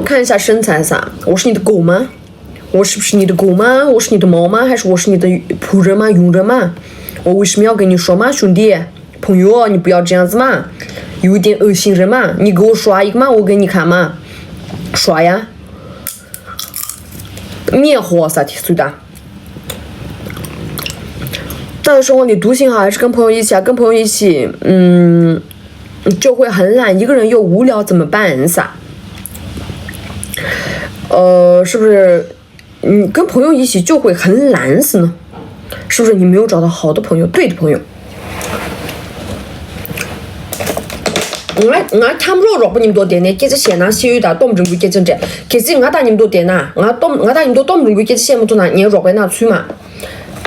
看一下身材啥，我是你的狗吗？我是不是你的狗吗？我是你的猫吗？还是我是你的仆人吗？佣人吗？我为什么要跟你说吗，兄弟？朋友，你不要这样子嘛，有一点恶心人嘛。你给我刷一个嘛，我给你看嘛，刷呀。灭火啥的，随的。到底是我你独行好，还是跟朋友一起啊？跟朋友一起，嗯，就会很懒，一个人又无聊，怎么办？啥？呃，是不是？嗯，跟朋友一起就会很懒死呢？是不是你没有找到好的朋友，对的朋友？ ང་ང་འཁྱམ་རོགས་རོགས་པ་མཉམ་དུ་བསྡད་ནས་སྐད་ཆ་བཤད་ན་ཤེས་ཡོན་དང་སྟོབས་འབྲིང་པོའི་སྐད་ཆ་འདྲ། གལ་སྲིད་ང་དང་མཉམ་དུ་བསྡད་ན་ང་སྟོབས་ང་དང་མཉམ་དུ་སྟོབས་འབྲིང་པོའི་སྐད་ཆ་བཤད་མ་ཐུབ་ན་ངའི་རོགས་པའི་ནང་ཚུད་མ།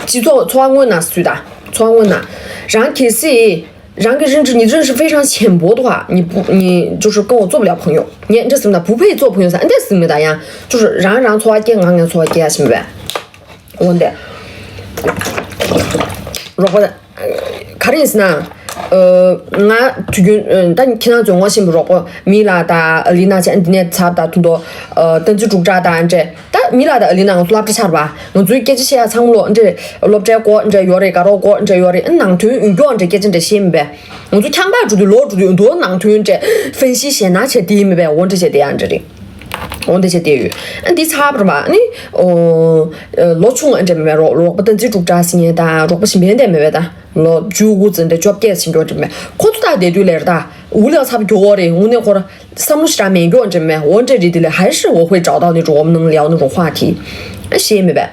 སྤྱི་ཚོགས་འཚོ་བ་དངོས་ནང་ཚུད་ད། འཚོ་བ་དངོས་ནང་། རང་གལ་སྲིད་རང་གི་认知你认识非常浅薄的话，你不你就是跟我做不了朋友。你这什么的不配做朋友噻，你这什么的呀？就是人人错觉，我我错觉，是不是？我的，如果的，可能是呢。ང་དུས་རྒྱུན་ད་ཁྱེད་རང་ཚོའི་ངོ་ཤེས་པའི་རོགས་པ་མི་ལ་དང་ཨ་ལི་ན་ཆ་འདི་ནས་ཚབ་དང་དུ་མདོ་བསྟན་འཛིན་འབྲུག་གྲགས་དང་འདྲ། ད་མི་ལ་དང་ཨ་ལི་ན་ང་ཚོ་སློབ་གྲྭ་ཆར་བ་ང་ཚོའི་སྐད་ཆ་བཤད་ཡ་ཚང་མ་ལོ་འདྲ་སློབ་གྲྭའི་སྐོར་འདྲ་ཡོད་རེད། དགའ་རོགས་སྐོར་འདྲ་ཡོད་རེད། ཨ་ནང་དོན་ཡོད་མགྱོགས་འདྲ་སྐད་ཆ་འདྲ་བཤད་མི་བས། ང་ཚོ་ཁྱང་པར་འགྲོ་དུས་ལོག་འགྲོ་དུས་འདུག་ནང་དོན་འདྲ་ཧྥན་ཤི་ཞེ་ན་བྱས་དེ་མི་བས། འོ་འདྲ་བྱས་དེ་ཡང་འདྲ་རེད། འོ་འདྲ་བྱས་དེ་ཡོད། ཨ་འདི་ཚར་བ་ནི་ཨོ་ལོ་ཆུང་ཨ་འདྲ་མི་བས། རོགས་རོགས་པ་བསྟན་འཛིན་འབྲུག་གྲགས་ཟེར་མཁན་དང་རོགས་པ་གཞན་ཕན་འདྲ་མི་བས། ད་ལོ་བཅུ་དགུ་ཙམ་འདྲ་བཅོ་བརྒྱད་ཟིན་འགྲོ་འདྲ་མི་བས། ཁོ་ཚོ་ད་བསྡད་དུས་ལེར་ད་འུ་ལག་ཚབ་མགྱོགས་རེད། དངོས་གནས་ཁོ་ར་བསམ་བློ་ཞེ་དྲག་མེད་མགྱོགས་འདྲ་མི་བས། འོ་འདྲ་རེད། དེ་ལས་还是我会找到那种我们能聊那种话题。ཨ་ཤེས་མི་བས།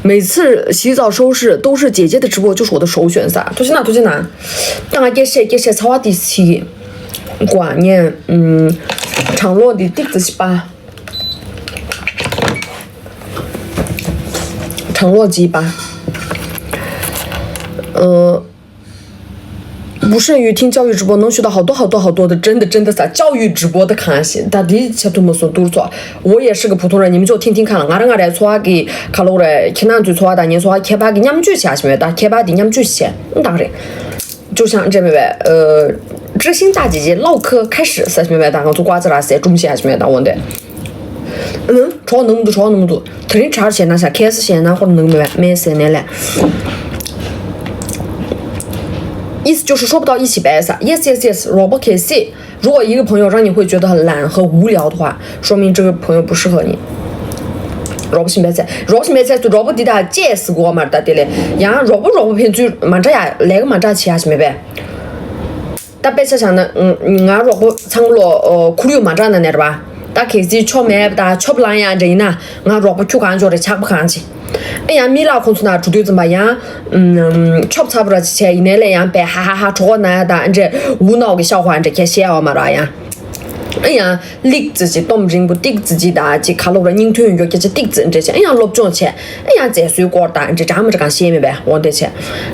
每次洗澡收拾都是姐姐的直播，就是我的首选噻。 ཐུགས་རྗེ་གནང་། ཐུགས་རྗེ་གནང་། ད་ང་སྐད་བཤད་སྐད་བཤད་ཚ་བ་དེ་ཚིག་གོ་ཨ་ཉན། ཨུམ། གྲང་གློག་འདི་ཏིག་ཙི་ཞིག་པ། གྲང་གློག་ཅིག་པ། ཨུམ། 不善于听教育直播，能学到好多好多好多的，真的真的啥教育直播的看些，到底切图没所多少，我也是个普通人，你们就听听看了。俺这俺这错给卡路嘞，去那就错的，你错开发给你们就下去没？打开发的你们就写，你打的，就像这么呗，呃，知心大姐姐唠嗑开始，啥么呗，打我做瓜子啦，谁中下去没？打我的。 ཨུ། གྲོགས་ནང་མི་འདུག་གྲོགས་ནང་མི་འདུག་དེ་རིང་གྲྭར་བྱས་ན་ཤ་ཁལ་སེ་བྱས་ན་ཁོར་ནང་མི་བས་མེད་ཟེར་ནས་ལས།意思就是说不到一起呗，啥？Yes, yes, yes. 萝卜可以 see. 如果一个朋友让你会觉得很懒和无聊的话，说明这个朋友不适合你。萝卜是没在，萝卜是没在，萝卜抵达 yes 给我嘛，打的嘞。然后萝卜萝卜偏最蛮这样，来个蛮这样其他是没呗。 ད་དཔེ་ཆ་བཞག་ན། ང་རོགས་པོ་ཚང་མ་ལོ་ཁོར་ཡུག་མ་འདྲ་ན་ནས་རེད་པ། ད་གལ་སྲིད་ཆོ་མེད་པ་དང་ཆོབ་ལང་ཡང་འདྲ་ཡིན་ན། ང་རོགས་པོ་ཁྱུ་གང་ཆོག་རེད། ཆག་པ་གང་ཆེ། ཨེ་ཡང་མི་ལ་ཁོང་ཚོ་ན་འགྲོ་དུས་ཙམ་པ་ཡང་ཆོབ་ཚ་པོ་ར་ཅི་བྱས་ཡིན་ནའི་ལས་ཡང་པས་ཧ་ཧ་ཧ་གྲོགས་ན་ཡ་ད་འདྲ་འུ་ནོག་གི་ཤ་ཧོ་འདྲ་ཁྱེད་བཤད་འོ་མ་ར་ཡང་། ཨེ་ཡང་ལིག་ཙི་ཅི་སྟོམ་རིང་པོ་ཏིག་ཙི་ཅི་ད་ཅི་ཁ་ལོག་ར་སྙིང་ཐོན་ཡོད་སྐད་ཆ་ཏིག་ཙི་འདྲ་བྱས། ཨེ་ཡང་སློབ་སྦྱོང་བྱས། ཨེ་ཡང་མཛེས་བཟོའི་སྐོར་དང་འདྲ་གྲངས་མ་འདྲ་གང་བཤད་མེད་པས་འོ་འདྲ་བྱས།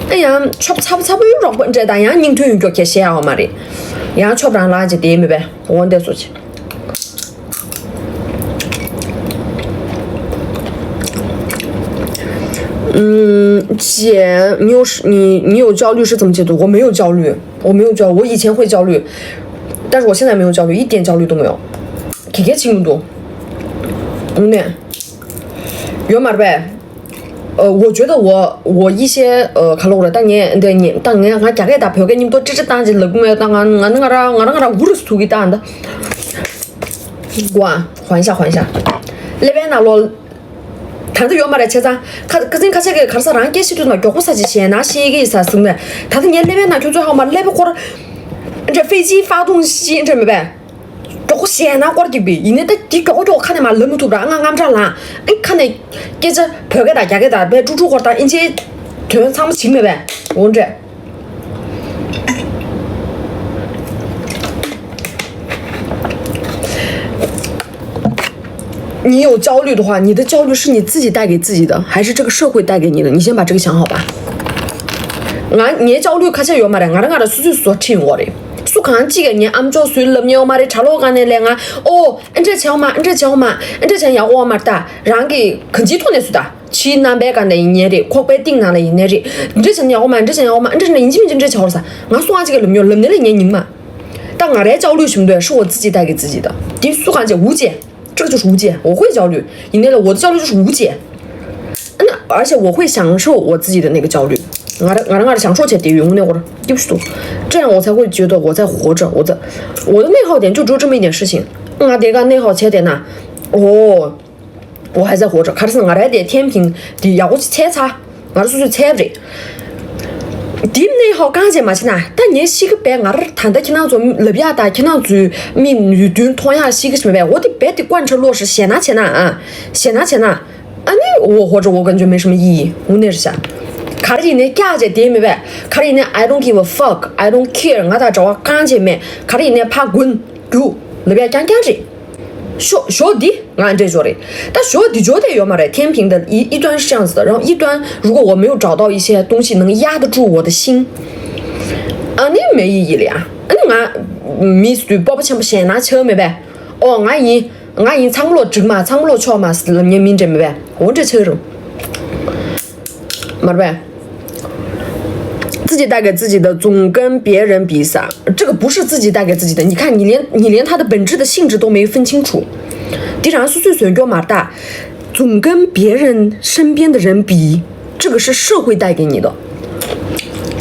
ཨེ་ཡང་ཆོབ་ཚ་པོ་ཚ་པོའི་རོགས་པ་འདྲ་དང་ཡང་སྙིང་ཐོན་ཡོད་སྐད་ཆ་བཤད་འོ་མ་རེད། ཡང་ཆོབ་རང་ལག་ཅི་དེ་མེད་པས་འོ་འདྲ་སོ་ཅི། 嗯，姐，你有你你有焦虑是怎么解决？我没有焦虑，我没有焦虑，我以前会焦虑，但是我现在没有焦虑，一点焦虑都没有。 གི་གེ་ཆིང་མི་འདུག་དངོས་གནས། ཡོད་མ་རེད་པས། 呃，我觉得我我一些呃，卡路里，但你对你，但你俺家给他朋友给你们都支持当起了，没有，当俺俺那个让俺那个让五十度给打的。哇，缓一下，缓一下。那边那罗，谈的有嘛的，切赞，卡卡森卡切给卡萨让给西对嘛，脚步啥去先拿西给啥送的，他的你那边那就最好嘛，那边或者，这飞机发动机这没呗。 མགྱོགས་པོ་བཤད་ན་སྐོར་གྱི་པི་ཡིན་ནའི་ད་དེ་མགྱོགས་པོ་མགྱོགས་པོ་ཁ་ནས་མ་ལབ་མི་ཐུབ་ར། ང་རྔམ་དྲག་ལངས། ཨེ་ཁ་ནས་སྐད་ཆ་བོད་སྐད་དང་རྒྱ་སྐད་དང་བས་ཀྲུག་ཀྲུག་སྐོར་དང་ཨིན་ཇིའི་དོན་ཚང་མ་བྱིངས་མེད་པས་འོ་འདྲས། 你有焦虑的话，你的焦虑是你自己带给自己的，还是这个社会带给你的？你先把这个想好吧。ང་ངའི་焦虑ཁ་ཆད་ཡོད་མ་རེད། ང་རང་ང་རང་སོ་སོས་སོ་ཁྲིད་ཡོང་བ་རེད། སུ་གང་གཅིག་གིས་ངའི་ཨམ་ཅོག་སུས་ལབ་མྱོང་མ་རེད། གྲྭ་ལོག་ག་ནས་ལས་ང་ཨོ། ཨེ་འདྲས་བྱས་འོ་མ། ཨེ་འདྲས་བྱས་འོ་མ། ཨེ་འདྲས་བྱས་ཡག་པོ་འོ་མ་རེད་ད། རང་གི་གང་ཅིའི་ཐོག་ནས་སུ་ད། ཕྱིའི་རྣམ་པའི་སྒང་ནས་ཡིན་ནའི་རེད། ཁོག་པའི་གཏིང་ནང་ལ་ཡིན་ནའི་རེད། འདི་འདྲས་བྱས་ན་ཡག་པོ་མ། འདི་འདྲས་བྱས་ན་ཡག་པོ་མ། ཨེ་འདྲས་ན་ཡིན་གཅིག་མིན་གཅིག་འདྲས་བྱས་འོ་ར་ས། ང་སུ་གང་ཅིག་གིས་ལབ་མྱོང་། ལབ་ནའི་ལས་ངའི་སྙིང་མ། ད་ང་རའི་ཅའོ་ལུས་ཞུམ་འདོད་ཧྲི་འོ་ཙི་ཅི་ད་གི་ཙི་ཅི་ད། དེ་སུ་གང་ཅིག་འུ་ཅེ། 这个就是无解，我会焦虑。你那个我的焦虑就是无解。那而且我会享受我自己的那个焦虑。ང་རང་ང་རང་享受བྱས་དེ་ཡོང་ནས་འོར་སྐྱིད་པོ་ཞིག་འདུག这样我才会觉得我在活着，我在我的内耗点就只有这么一点事情。ང་དེ་ག་内耗བྱས་བསྡད་ན།哦，我还在活着。ག་རེ་ཟེར་ན་ང་རའི་དེ་天平དེ་ཡག་པོ་ཅིག་འཚལ་ཚར། ང་རང་སོ་སོས་འཚལ་བ་རེད། དེ་ནས་ཧོ་གང་བྱས་མ་བྱས་ན་ད་ངའི་ཤི་གི་བས་ང་རང་ད་ལྟ་ཁྱེད་རང་ཚོ་ལབ་ཡག་དང་ཁྱེད་རང་ཚོའི་མིག་ནུས་མཐོང་ཡག་ཤི་གི་ཞིག་མེད་པས། འོ་དེ་རྦད་དེ་ཀོན་ཁྲ་ལོ་ཧྲི་ཞེ་ན་བྱས་ན་ཨ། ཞེ་ན་བྱས་ན། ཨ་ནི་འོ་ཧོ་ཁྲ་འོ་ག་འཇོ་མེ་ཧྲི་མ་ཡི་འུ་ནེ་རི་ཤ། ག་རེ་ཡིན་ནའི་སྐྱག་བྱས་དེ་མེད་པས། ག་རེ་ཡིན་ནའི་I don't give a fuck, I don't care. ང་དང་འབྲེལ་བ་གང་བྱས་མེད། ག་རེ་ཡིན་ནའི་ཕ་དགོན་རྒྱུ་ལབ་ཡག་རྐྱང་རྐྱང་རེད། ཞོ་ཞོ་འདི་ང་འདྲེ་ཞོ་རེད། ད་ཞོ་འདི་ཞོ་དེ་ཡོད་མ་རེད། 天平的一一端是这样子的，然后一端如果我没有找到一些东西能压得住我的心，ཨ་ནི་མེ་ཡི་ཡི་ལ་ཡ། ཨ་ནི་ང་མི་སུའི་སྤོབས་པ་ཆེན་པོ་བཤད་ན་ཆོ་མེད་པས། ཨོ་ང་ཡིན། ང་ཡིན་ཚང་མ་ལོ་འགྲིག་མ། ཚང་མ་ལོ་ཆོག་མ་ཟེར་ལབ་ཉན་མིན་འདྲེ་མེད་པས། འོ་འདྲེ་ཆོ་རུ། མར་པས། 自己带给自己的总跟别人比啥？这个不是自己带给自己的。你看，你连你连他的本质的性质都没分清楚，你让人说说说叫嘛哒，总跟别人身边的人比，这个是社会带给你的。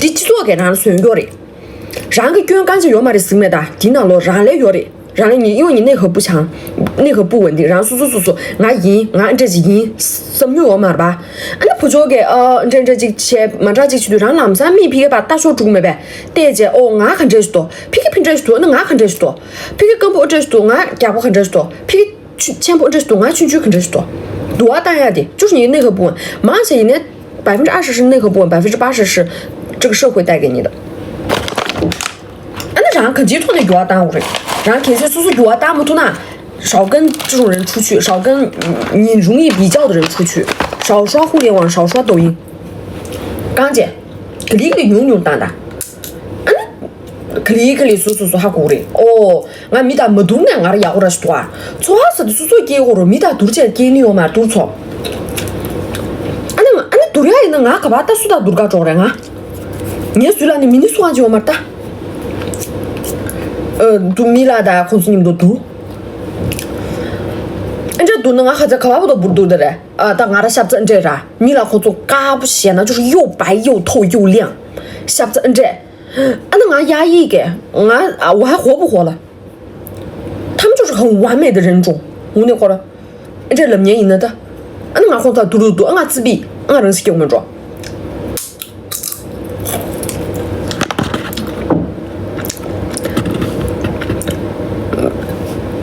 你做给人说叫的，人个捐干净有嘛的生没的，你那罗人来有的。 རང་ལས་ཉིད། 因为你内核不强，内核不稳定，རང་སོ་སོ་སོ་སོ་ང་ཡིན། ང་འདྲ་ཅིག་ཡིན་བསམ་མྱོང་ཡོད་མ་རེད་པ། ཨ་ནི་བུ་ཆོ་གིས་ཨ་འདྲ་འདྲ་ཅིག་བྱས་མ་འདྲ་ཅིག་བྱེད་དུས་རང་ལམ་སང་མི་ཕི་གེ་པ་ལྟ་ཞོག་དྲུག་མེད་པས་བལྟས་རྗེས། ཨོ་ང་ག་འདྲ་ཞིག་འདུག་ཕི་གེ་ཕི་འདྲ་ཞིག་འདུག་ཨ་ནི་ང་ག་འདྲ་ཞིག་འདུག་ཕི་གེ་སྐམ་པོ་ཨ་འདྲ་ཞིག་འདུག་ང་རྒྱགས་པ་ག་འདྲ་ཞིག་འདུག་ཕི་གེ་ཆུ་ཆེན་པོ་ཨ་འདྲ་ཞིག་འདུག་ང་ཆུང་ཆུང་ག་འདྲ་ཞིག་འདུག་འདུག་ཨ་ལྟ་ཡ་དེ་就是你内核不稳། མང་ཆེ་ཡིན་ནའི་百分之二十是内核不稳，百分之八十是这个社会带给你的。 ཨ་ནི་རང་ག་ཅིའི་ཐོག་ནས་འགྱུར་བ་བཏང་དགོས་རེད། རང་གལ་སྲིད་སོ་སོ་འགྱུར་བ་བཏང་མ་ཐུབ་ན། 少跟这种人出去，少跟你容易比较的人出去，少刷互联网，少刷抖音。刚姐，给力给力牛牛蛋蛋。嗯，给力给力苏苏苏哈古里。哦，俺没得没动呢，俺也我这是多啊。做啥事都是做结果了，没得多钱给你有嘛多错。俺那俺那多呀，那俺可把他说到多个着了啊。你虽然你明天说完就嘛的。 ཨ། དུ་མི་ལ་ད་ཁོང་ཚོ་མཉམ་དུ་འདུག་ཨ་འདྲ་འདུག་ན་ང་ཁ་ཚ་ག་བ་བོ་དང་འབུར་འདུག་ད་རེད། ཨ་ད་ང་ར་ཤབ་ཚ་འདྲ་ར་མི་ལ་ཁོང་ཚོ་དཀར་པོ་བྱས་ན་就是又白又透又亮། ཤབ་ཚ་འདྲ། ཨ་ན་ང་ཡ་ཡིག་གེ་ང་ཨ་我还活不活了། 他们就是很完美的人种。我那会儿，这两年以内的，俺俺混到嘟噜嘟，俺自闭，俺人是给我们装。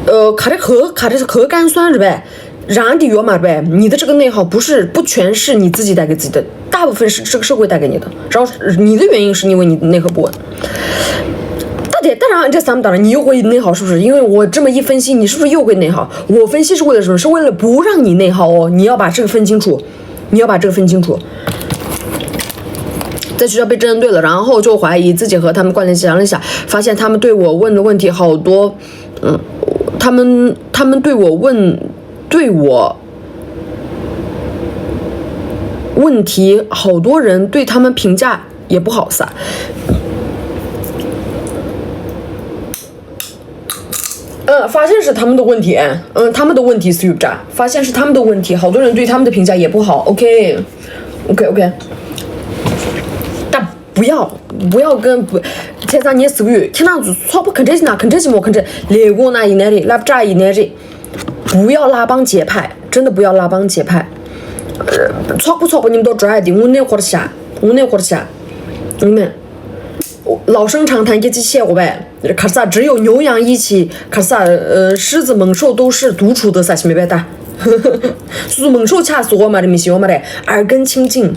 呃，卡里和卡里和干酸是呗，然后有嘛呗，你的这个内耗不是不全是你自己带给自己的，大部分是这个社会带给你的，然后你的原因是因为你内核不稳。 到底当然这三档你又会内耗，是不是？因为我这么一分析，你是不是又会内耗？我分析是为了什么？是为了不让你内耗哦。你要把这个分清楚，你要把这个分清楚。在学校被针对了，然后就怀疑自己和他们关联，想了一下，发现他们对我问的问题好多，嗯，他们他们对我问对我问题，好多人对他们评价也不好撒。 嗯，发现是他们的问题，嗯，他们的问题是不是？发现是他们的问题，好多人对他们的评价也不好。OK，OK，OK。但不要不要跟不，天上你死鬼，天上说不肯这些那肯这些么肯这雷公那一那里，拉不炸一那里，不要拉帮结派，真的不要拉帮结派。错不错不，你们都抓的，我那会儿下，我那会儿下，你们。 老生常谈，给这些我呗。卡萨只有牛羊一起，卡萨呃，狮子猛兽都是独处的，啥西没白搭。是猛兽恰死我嘛，这没西我嘛嘞，耳根清净。